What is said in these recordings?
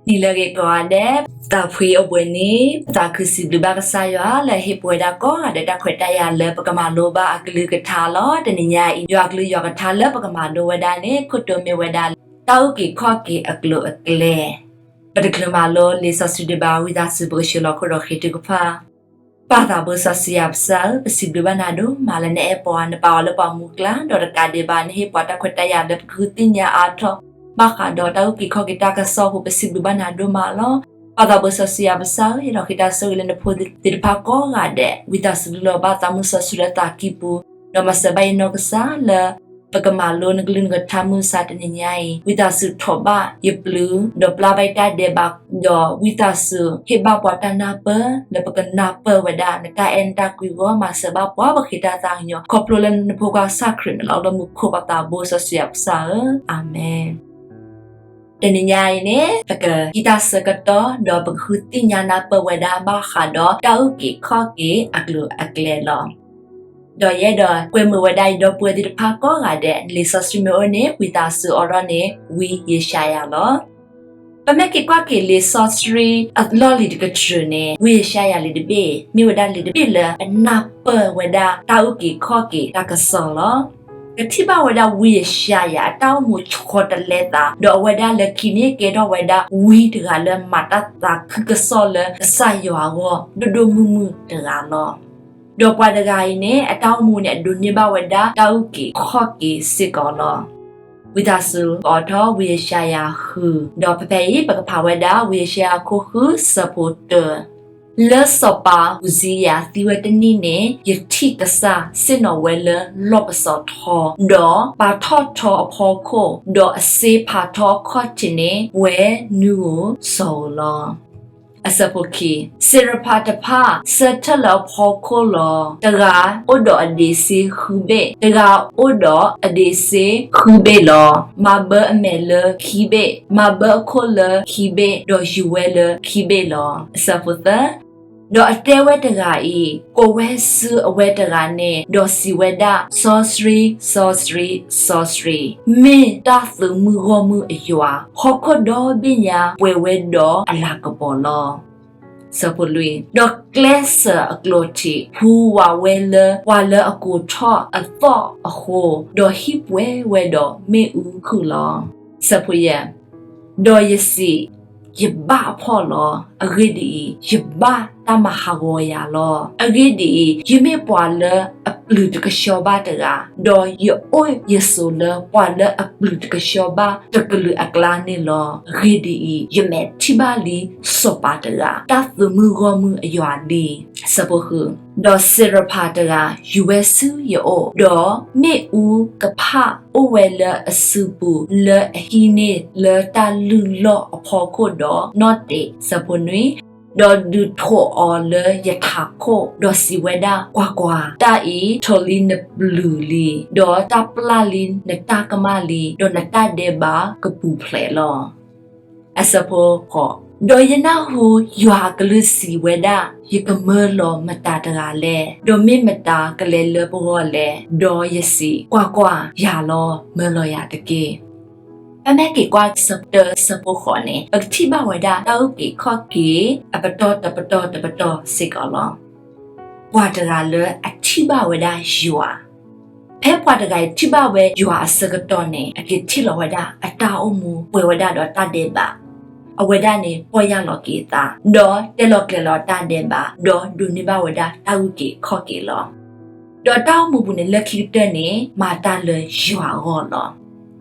နံၤလၢအဂ့ၤကိးဂၤဒဲး, သးဖှံအိၣ်ဘှံးနံၤ, ပသးခုစံးဘျုးဘၣ်ကစၢ်ယွၤလၢအဟ့ၣ်ပဝဲဒၣ်ကိးဂၤဒဲးတၢ်ခွဲးတၢ်ယာ်လၢပကမၤလိဘၣ်အကလုၢ်ကထါလီၤ. တနံၤညါအံၤ ယွၤအကလုၢ်ယွၤကထါလၢပကမၤလိဝဲဒၣ်န့ၣ် ခိၣ်တီမ့ၢ်ဝဲဒၣ် တၢ်အုၣ်က့ၤခီၣ်က့ၤအကျိၤအကျဲ. ပတချုးမၤလိလံာ်စီဆှံဒံးဘၣ် ဝံသးစူၤပကဆှၢလီၤခိၣ်ဒီးဃ့ထုကဖၣ် ပၢ်သးဘိစီဆှံယွၤပစၢ်ဧၢ, ပစံးဘျုးဘၣ်နၤဒိၣ်မးလၢနအဲၣ်ပှၤ, နပာ်အီၤလၢပှၤမူကျါ, ဒီးတကးဒံးဘၣ် နဟ့ၣ်ပှၤတၢ်ခွဲးတၢ်ယာ်လၢပကဃုသ့ၣ်ညါအါထီၣ် ဘၣ်ဃးဒီးတၢ်အုၣ်က့ၤခီၣ်က့ၤတၢ်ကစီၣ်အဃိ ပစံးဘျုးဘၣ်နၤဒိၣ်မးလီၤ. ပၢ်သးဘိစီဆှံယွၤပစၢ်ဧၢ, ယအဲၣ်ဒိးဃ့တၢ်ဆိၣ်ဂ့ၤလၢနဖိသ့ၣ်တဖၣ်ကိးဂၤဒဲး, ဝံသးစူၤလူလီၤဘၣ်သးမုၢ်စီဆှံလၢသးကံၢ်ပူၤ, ဒီးမၤစၢၤဘၣ်ယနီၢ်ကစၢ်လၢ ပကမၤလိနကလုၢ်နကထါမုၢ်မဆါတနံၤညါအံၤ, ဝံသးစူၤထိးဘၣ်ယပျုၤ, ဒီးပျၢ်ဘၣ်ယတၢ်ဒဲးဘး, ဒီးဝံသးစူၤဟ့ၣ်ဘၣ်ပှၤတၢ်နၢ်ပၢၢ် လၢပကနၢ်ပၢၢ်ဝဲဒၣ်နတၢ်အဲၣ်နတၢ်ကွံအဂီၢ်, မၤစၢၤဘၣ်ပှၤ ပဃ့တၢ်သးကညီၤ ခီဖျိလၢနဖိခွါကစၢ်ခရံာ်န့ၣ်လီၤ. လၢမူခိၣ်ပၢ်သးဘိစီဆှံယွၤပစၢ်ဧၢ, အၤမ့ၣ်. တနံၤညါအံၤန့ၣ် ပကဟံးတၢ်ဆၢကတီၢ် ဒီးပကဃုသ့ၣ်ညါနၢ်ပၢၢ်ဝဲဒၣ်ဘၣ်ဃးဒီးတၢ်အုၣ်က့ၤခီၣ်က့ၤအကျိၤအကျဲလီၤ. ဒီးယအဲၣ်ဒိးကွဲမုာ်ဝဲဒၣ် ယဒီပုၢ်ဝဲၢ်သ့ၣ်တဖၣ်ကိးဂၤဒဲး, လံာ်စီဆှံမ့ၢ်အိၣ်န့ၣ် ဝံသးစူၤအိးထီၣ်န့ၣ် ဝံယၡါယၤလီၤ. ပမ့ၢ်က့ၤကွၢ်က့ၤလံာ်စီဆှံအလီၢ်လံၤတကတြူၢ်န့ၣ် ဝံယၡါယၤလံာ်တဘ့ၣ် မ့ၢ်ဝဲဒၣ်လံာ်တဘ့ၣ်လၢအနၢ်ပၢၢ်ဝဲဒၣ်တၢ်အုၣ်က့ၤခီၣ်က့ၤတၢ်ကစီၣ်လီၤ. ကထံၣ်ဘၣ်ဝဲဒၣ်ဝံယၡါယၤအတၢ်အိၣ်မူဆီတလဲသး, ဒီးအဝဲဒၣ်လၢခံန့ၣ်ကဲထီၣ်ဝဲဒၣ်ဝံတဂၤလၢမၤတၢ်သးခုကစီၣ်လၢကစၢ်ယွၤအဂီၢ် ဒိၣ်ဒိၣ်မုၢ်မုၢ်တဂၤလီၤ. ဒီးပှၤတဂၤအံၤန့ၣ် အတၢ်အိၣ်မူန့ၣ် အဒိးန့ၢ်ဘၣ်ဝဲဒၣ်တၢ်အုၣ်က့ၤခီၣ်က့ၤစ့ၢ်ကီးလီၤ. ဝံသးစူၤအိးထီၣ်ဝံယၡါယၤဃု, ဒီးဖဲအံၤ ပကဖးဝဲဒၣ် ဝံယၡါယၤခိၣ်ဃု ဆၢဖိတၢ လၢစီၤပၤ အူၤစံယၤသံဝဲတနံၣ်န့ၣ်, ယထံၣ်ကစၢ်ဆ့ၣ်နီၤဝဲလၢလီၢ်ပစီၤထီ, ဒီးပာ်ထီၣ်ထီအဖီခိၣ်, ဒီးအစ့ဖးထီအခီၣ်ထံးန့ၣ် ဝဲနုာ်ဧိၤစီၤဧိၤလီၤ. အဆၢဖိခံ, စ့ရဖးတဖၣ်ဆၢထၢၣ်လၢအဖီခိၣ်လီၤ. တဂၤအိၣ်ဒီးအဒ့းစ့ဃုဘ့ၣ်, တဂၤအိၣ်ဒီးအဒ့းစ့ဃုဘ့ၣ်လီၤ. မၤဘၢအမဲာ်လၢခံဘ့ၣ်, မၤဘၢအခိၣ်လၢခံဘ့ၣ်, ဒီးယူၤဝဲလၢခံဘ့ၣ်လီၤ. အဆၢဖိသၢ, ဒီးအတဲဝဲတဂၤအံၤ, ကိးဝဲဆူအဝဲတဂၤန့ၣ်, ဒီးစံးဝဲဒၣ်, စီဆှံ, စီဆှံ, စီဆှံ, မ့ၢ်တၢ်သုးမုၢ်ဂီၢ်မုၢ်အယွၤ, ဟီၣ်ခိၣ်ဒီဘ့ၣ်ညါပှဲၤဝဲဒီးအလၤကပီၤလီၤ. ဆၢဖိလွံၢ်, ဒီးကျဲစၢၤအကျိာ်ထံး ဟူးဝးဝဲလၢပှၤလၢအကိးထီၣ်အသီၣ်အဃိ, ဒီးဟံၣ်ပှဲၤဝဲဒီးမ့ၣ်အူခုၣ်လီၤ. ဆၢဖိယဲၢ်, ဒီးယစံး, ယဘၣ်အဖှီၣ်လီၤ. အဂ့ၢ်ဒ်အံၤ, ယဘၣ်တၢ်မၤဟးဂီၤယၤလီၤ. အဂ့ၢ်ဒ်အံၤ, ယမ့ၢ်ပှၤလၢအပျုၤတကဆှီဘၣ်တဂၤ, ဒီးယအိၣ်ယဆိးလၢပှၤလၢအပျုၤတကဆှီဘၣ်တကလုာ်အကျါန့ၣ်လီၤ. အဂ့ၢ်ဒ်အံၤ, ယမဲာ်ထံၣ်ဘၣ်လံစီၤပၤတဂၤ, တၢ်သုးမုၢ်ဂီၢ်မုၢ်အယွၤလံ. ဆၢဖိဃု, ဒီးစ့ရဖးတဂၤယူၤဝဲဆူယအိၣ်, ဒီးမ့ၣ်အူကဖၣ်အိၣ်ဝဲလၢအစုပူၤ လၢအဟံးန့ၢ်လၢတၢ်လုၢ်လီၢ်အဖီခိၣ်ဒီးနီၣ်တ့း. ဆၢဖိနွံ, ဒီးဒုးထိးအီၤလၢယထးခိၣ်, ဒီးစံးဝဲဒၣ်, ကွၢ်ကွၢ်, တၢ်အံၤထိးလံနပျုၤလံ, ဒီးတၢ်ပျၢ်လံနတၢ်ကမၣ်လံ, ဒီးနတၢ်ဒဲးဘးကပူၤဖျဲးလီၤ. အဆၢဖိဃိး, ဒီးယနၢ်ဟူယွၤအကလုၢ်စံးဝဲဒၣ်, ယကမၢလီၤမတၤတဂၤလဲၣ်, ဒီးမ့ၢ်မတၤကလဲၤလၢပဂီၢ်လဲၣ်. ဒီးယစံး, ကွၢ်ကွၢ်, ယၤလီၤ, မၢလီၤယၤတက့ၢ်. ပမ့ၢ်က့ၤကွၢ်ဆၢတၢဆၢဖိဃိးန့ၣ်, ပကထံၣ်ဘၣ်ဝဲဒၣ်တၢ်အုၣ်က့ၤခီၣ်က့ၤအပတီၢ်တပတီၢ်တပတီၢ်စ့ၢ်ကီးလီၤ. ပှၤတဂၤလၢအထံၣ်ဘၣ်ဝဲဒၣ်ယွၤ, ဖဲပှၤတဂၤအံၤထံၣ်ဘၣ်ဝဲယွၤအဆၢကတီၢ်န့ၣ်, အက့ၤထံၣ်လီၤဝဲဒၣ်အတၢ်အိၣ်မူပှဲၤဝဲဒၣ်ဒီးတၢ်ဒဲးဘး, အဝဲဒၣ်န့ၣ်ပီၢ်ယၢ်လီၤက့ၤအသး, ဒီးတဲလီၤကျဲၤလီၤတၢ်ဒဲးဘး, ဒီးဒိးန့ၢ်ဘၣ်ဝဲဒၣ်တၢ်အုၣ်က့ၤခီၣ်က့ၤလီၤ. ဒီးတၢ်အိၣ်မူပူၤန့ၣ် လၢခံကတၢၢ်န့ၣ် မၤတၢ်လၢယွၤအဂီၢ်လီၤ.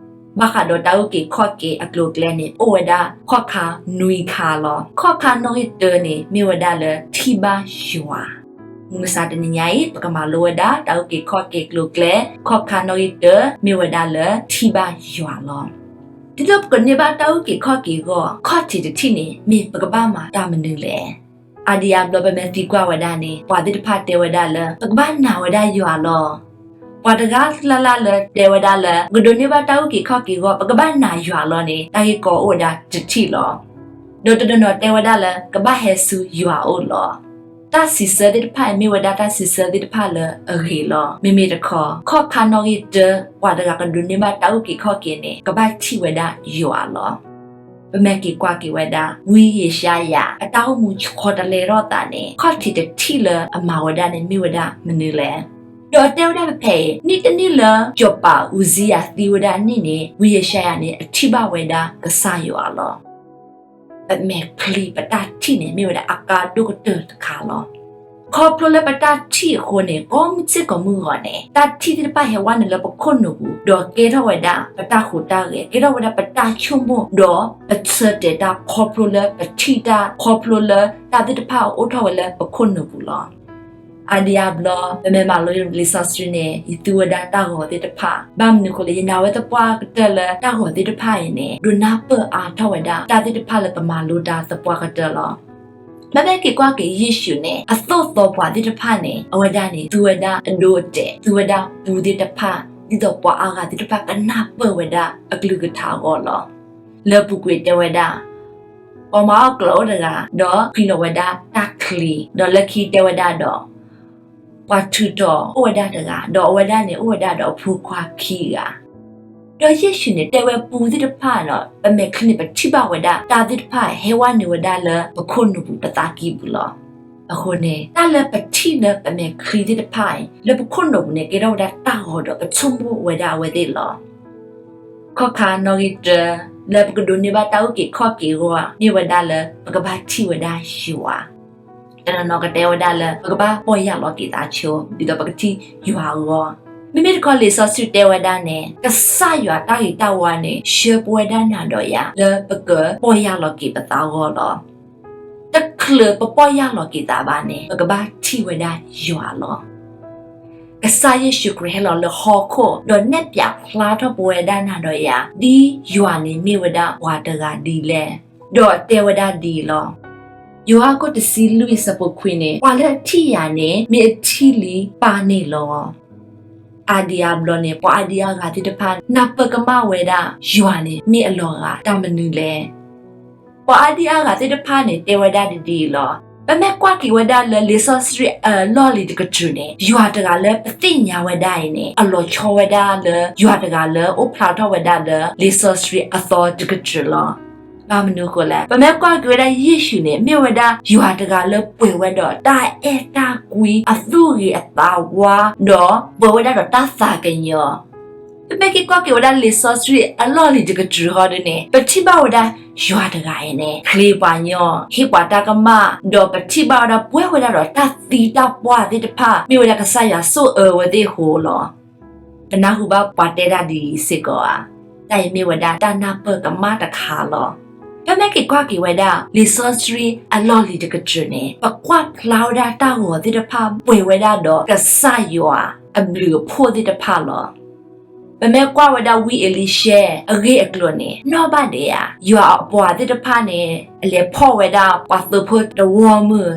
ဘၣ်ဃးဒီးတၢ်အုၣ်က့ၤခီၣ်က့ၤအကျိၤအကျဲန့ၣ် အိၣ်ဝဲဒၣ်ခီၣ်ခါနွံခါလီၤ. ခီၣ်ခါနီၣ်ဂံၢ်တၢန့ၣ် မ့ၢ်ဝဲဒၣ်လၢထံၣ်ဘၣ်ယွၤ, မုၢ်မဆါတနံၤညါအံၤ ပကမၤလိဝဲဒၣ်တၢ်အုၣ်က့ၤခီၣ်က့ၤအကျိၤအကျဲ, ခီၣ်ခါနီၣ်ဂံၢ်တၢ မ့ၢ်ဝဲဒၣ်လၢထံၣ်ဘၣ်ယွၤလီၤ. ဒ်သိးပကန့ၢ်ဘၣ်တၢ်အုၣ်က့ၤခီၣ်က့ၤအဂီၢ်, ခီၣ်ထံးတထံၣ်န့ၣ် မ့ၢ်ပကဘၣ်မၤတၢ်မနုၤလဲၣ်. အါဒံအါဘျီပမ့ၢ်သံကွၢ်ဝဲဒၣ်န့ၣ် ပှၤသ့ၣ်တဖၣ်တဲဝဲဒၣ်လၢ ပကဘၣ်နာ်ဝဲဒၣ်ယွၤလီၤ. ပှၤတဂၤလၢ်လၢ်လၢတဲဝဲဒၣ်လၢ ပကဒိးန့ၢ်ဘၣ်တၢ်အုၣ်က့ၤခီၣ်က့ၤအဂီၢ် ပကဘၣ်နာ်ယွၤလီၤန့ၣ် တၢ်ဂ့ၢ်ကီအိၣ်ဝဲဒၣ်တထံၣ်လီၤ. ဒီးတနီၤနီၤတဲဝဲဒၣ်လၢ ကဘၣ်ဟဲဆူယွၤအအိၣ်လီၤ. တၢ်စံးဆၢသ့ၣ်တဖၣ်အံၤမ့ၢ်ဝဲဒၣ်တၢ်စံးဆၢသ့ၣ်တဖၣ်လၢအဂ့ၤလီၤ. မ့မ့ၢ်တခီ ခီၣ်ခါနီၣ်ဂံၢ်တၢ ပှၤတဂၤကဒိးန့ၢ်ဘၣ်တၢ်အုၣ်က့ၤခီၣ်က့ၤန့ၣ် ကဘၣ်ထံၣ်ဝဲဒၣ်ယွၤလီၤ. ပမ့ၢ်က့ၤကွၢ်က့ၤဝဲဒၣ် ဝံယၡါယၤ အတၢ်အိၣ်မူဆှီတလဲထီၣ်သးန့ၣ် ခီၣ်ထံးတထံၣ်လၢအမၤဝဲဒၣ်န့ၣ် မ့ၢ်ဝဲဒၣ်မနုၤလဲၣ်. ဒီးတဲဝဲဒၣ်ဖဲဖဲအံၤ နံၣ်တနံၣ်လၢစီၤပၤအူစံယၤသံဝဲဒၣ်နံၣ်န့ၣ် ဝံယၡါယၤန့ၣ် အထံၣ်ဘၣ်ဝဲဒၣ်ကစၢ်ယွၤလီၤ. ပမဲာ်ချံပတၢ်ထံၣ်န့ၣ် မ့ၢ်ဝဲဒၣ်အကါဒိၣ်ကတၢၢ်တခါလီၤ. ခီဖျိလၢပတၢ်ထံၣ်အဃိန့ၣ် ကိးမုၢ်ဆ့ၣ်ကိးမုၢ်ဂီၤန့ၣ် တၢ်ထံၣ်သ့ၣ်တဖၣ်ဟဲဝဲနုာ်လၢပခိၣ်နူာ်ပူၤ ဒီးကဲထီၣ်ဝဲဒၣ်ပတၢ်ဟူးတၢ်ဂဲၤ, ကဲထီၣ်ဝဲဒၣ်ပတၢ်ဆိကမိၣ်, ဒီးပဆၢတဲာ်တၢ်ခီဖျိလၢပထံၣ်တၢ် ခီဖျိလၢတၢ်သ့ၣ်တဖၣ်အိၣ်ထီၣ်ဝဲလၢပခိၣ်နူာ်ပူၤလီၤ. အါဒံအါဘျီ ပမ့ၢ်မၤလိလံာ်စီဆှံန့ၣ် ယသူဝဲဒၣ်တၢ်ဂီၤသ့ၣ်တဖၣ်, ဘၣ်မနုၤအဃိလဲၣ် ယနာ်ဝဲသပှၢ်ကတၢၢ်လၢတၢ်ဂီၤသ့ၣ်တဖၣ်အံၤန့ၣ် ဒိးနၢ်ပၢၢ်အါထီၣ်ဝဲဒၣ် တၢ်သ့ၣ်တဖၣ်လၢပမၤလိတၢ်သပှၢ်ကတၢၢ်လီၤ. ပမ့ၢ်က့ၤကွၢ်က့ၤယ့ၣ်ၡူးန့ၣ် အသိၣ်သီပှၤသ့ၣ်တဖၣ်န့ၣ် အဝဲဒၣ်န့ၣ် သူဝဲဒၣ်အဒိအတဲာ်, သူဝဲဒၣ်ပူသ့ၣ်တဖၣ် ဒ်သိးပှၤအါဂၤသ့ၣ်တဖၣ်ကနၢ်ပၢၢ်ဝဲဒၣ်အကလုၢ်ကထါအဂီၢ်လီၤ. လၢပူၤကွံာ်တဲဝဲဒၣ် ပှၤမၤအီၣ်ကျၢၤအိၣ်တဂၤ, ဒီးဃံလီၤဝဲဒၣ်တၢ်ချံ, ဒီးလၢခံတဲဝဲဒၣ်ဒီး ပှၤထုးထီၣ်အိၣ်ဝဲဒၣ်တဂၤ, ဒီးအဝဲဒၣ်န့ၣ် အိၣ်ဝဲဒၣ်ဒီးအဖိခွါခံဂၤ. ဒီးယ့ၣ်ၡူးန့ၣ် တဲဝဲပူသ့ၣ်တဖၣ်ဒီး ပမဲာ်ချံန့ၣ် ပထံၣ်ဘၣ်ဝဲဒၣ်တၢ်သ့ၣ်တဖၣ်ဟဲဝဲနုာ်ဝဲဒၣ်လၢပခိၣ်နူာ်ပူၤပသးကံၢ်ပူၤလီၤ. အဃိန့ၣ် တၢ်လၢပထံၣ်လၢပမဲာ်ချံသ့ၣ်တဖၣ်အံၤ လၢပခိၣ်နူာ်ပူၤန့ၣ် ကဲထီၣ်ဝဲဒၣ်တၢ်ဂီၤဒီးပဆိကမိၣ်ဝဲဒၣ်အဝဲသ့ၣ်လီၤ. ခီၣ်ခါနီၣ်ဂံၢ်တၢ လၢပကဒိးန့ၢ်ဘၣ်တၢ်အုၣ်က့ၤခီၣ်က့ၤအဂီၢ် မ့ၢ်ဝဲဒၣ်လၢပကဘၣ်ထံၣ်ဝဲဒၣ်ယွၤ. တနီၤနီၤကတဲဝဲဒၣ်လၢ ပကဘၣ်ပီၢ်ယၢ်လီၤက့ၤသးဆိ ဒ်သိးပကထံၣ်ယွၤအဂီၢ်. မ့မ့ၢ်တခီလံာ်စီဆှံတဲဝဲဒၣ်န့ၣ် ကစၢ်ယွၤတၢ်ဂ့ၤတၢ်ဝါန့ၣ် ဆှၢပဝဲဒၣ်နၤဒီးယၤ လၢပကပီၢ်ယၢ်လီၤက့ၤပသးအဂီၢ်လီၤ. တချုးပပီၢ်ယၢ်လီၤက့ၤသးဘၣ်န့ၣ် ပကဘၣ်ထံၣ်ဝဲဒၣ်ယွၤလီၤ. ကစၢ်ယ့ၣ်ၡူးခရံာ်ဟဲလီၤလၢဟီၣ်ခိၣ် ဒီးနဲၣ်ဖျါထီၣ်ပဝဲဒၣ်နၤဒီးယၤ ဒ်ယွၤန့ၣ်မ့ၢ်ဝဲဒၣ်ပှၤတဂၤဒ်လဲၣ်, ဒီးတဲဝဲဒၣ်ဒ်အံၤလီၤ. ယိၤဟၣ်ခိၣ်တဆံလွံၢ်ဆၢဖိခွံန့ၣ် ပှၤလၢအထံၣ်ယၤန့ၣ် မ့ၢ်အထံၣ်လံပၢ်န့ၣ်လီၤ. အါဒံအါဘျီန့ၣ် ပှၤအါဒံအါဂၤသ့ၣ်တဖၣ် နၢ်ပၢၢ်ကမၣ်ဝဲဒၣ် ယွၤန့ၣ်မ့ၢ်အလီၤဂာ်တၢ်မနုၤလဲၣ်. ပှၤအါဒံအါဂၤသ့ၣ်တဖၣ်န့ၣ် တဲဝဲဒၣ်ဒ်အံၤလီၤ. ပမ့ၢ်ကွၢ်က့ၤဝဲဒၣ်လၢလံာ်စီဆှံအလီၢ်လံၤတကတြူၢ်န့ၣ် ယွၤတဂၤလၢပသ့ၣ်ညါဝဲဒၣ်အံၤန့ၣ် အလီၤဆီဝဲဒၣ်လၢ ယွၤတဂၤလၢအိၣ်ဖျါထီၣ်ဝဲဒၣ်လၢလံာ်စီဆှံအသီတကတြူၢ်လီၤ. ဘၣ်မနုၤအဃိလဲၣ်, ပမ့ၢ်ကွၢ်က့ၤဝဲဒၣ်ယ့ၣ်ၡူးန့ၣ် မ့ၢ်ဝဲဒၣ်ယွၤတဂၤလၢပှဲၤဝဲဒီးတၢ်အဲၣ်တၢ်ကွံ အသူၣ်ဂ့ၤအသးဝါ ဒီးပှဲၤဝဲဒၣ်ဒီးတၢ်သးကညီၤ. ပမ့ၢ်က့ၤကွၢ်က့ၤဝဲဒၣ်လံာ်စီဆှံအလီၢ်လံၤတကတြူၢ်ဟီဒ်န့ၣ် ပထံၣ်ဘၣ်ဝဲဒၣ်ယွၤတဂၤအံၤန့ၣ် ချ့ပှၤညီ, ဟ့ၣ်ပှၤတၢ်ကမၣ်, ဒီးပထံၣ်ဘၣ်ဝဲဒၣ်ပှဲၤဝဲဒၣ်ဒီးတၢ်သံတၢ်ပှၢ်သ့ၣ်တဖၣ် မ့ၢ်ဝဲဒၣ်ကစၢ်ယွၤဆိၣ်အၢဝဲသ့ၣ်အဃိလီၤ. ပနၢ်ဟူဘၣ်ပှၤတဲဒၣ်ဒ်အံၤစ့ၢ်ကီးဧါ. တၢ်အံၤမ့ၢ်ဝဲဒၣ်တၢ်နၢ်ပၢၢ်ကမၣ်တခါလီၤ. ပမ့ၢ်က့ၤကွၢ်က့ၤဝဲဒၣ် လံာ်စီဆှံအလီၢ်လံၤတကတြူၢ်န့ၣ် ပကွၢ်ဖျါဝဲဒၣ်တၢ်ဂီၤသ့ၣ်တဖၣ် ပှဲၤဝဲဒၣ်ဒီးကစၢ်ယွၤအဘျုးအဖှိၣ်သ့ၣ်တဖၣ်လီၤ. ပမ့ၢ်ကွၢ်ဝဲဒၣ်ဝံအ့လံၡဲအဂ့ၢ်အကျိၤန့ၣ် နီၣ်ဘၣ်ဒံးဧါ. ယွၤအပှၤသ့ၣ်တဖၣ်န့ၣ် အလဲၤဖီၣ်ဝဲဒၣ်ပှၤသုးဖိတဝီမုၢ်,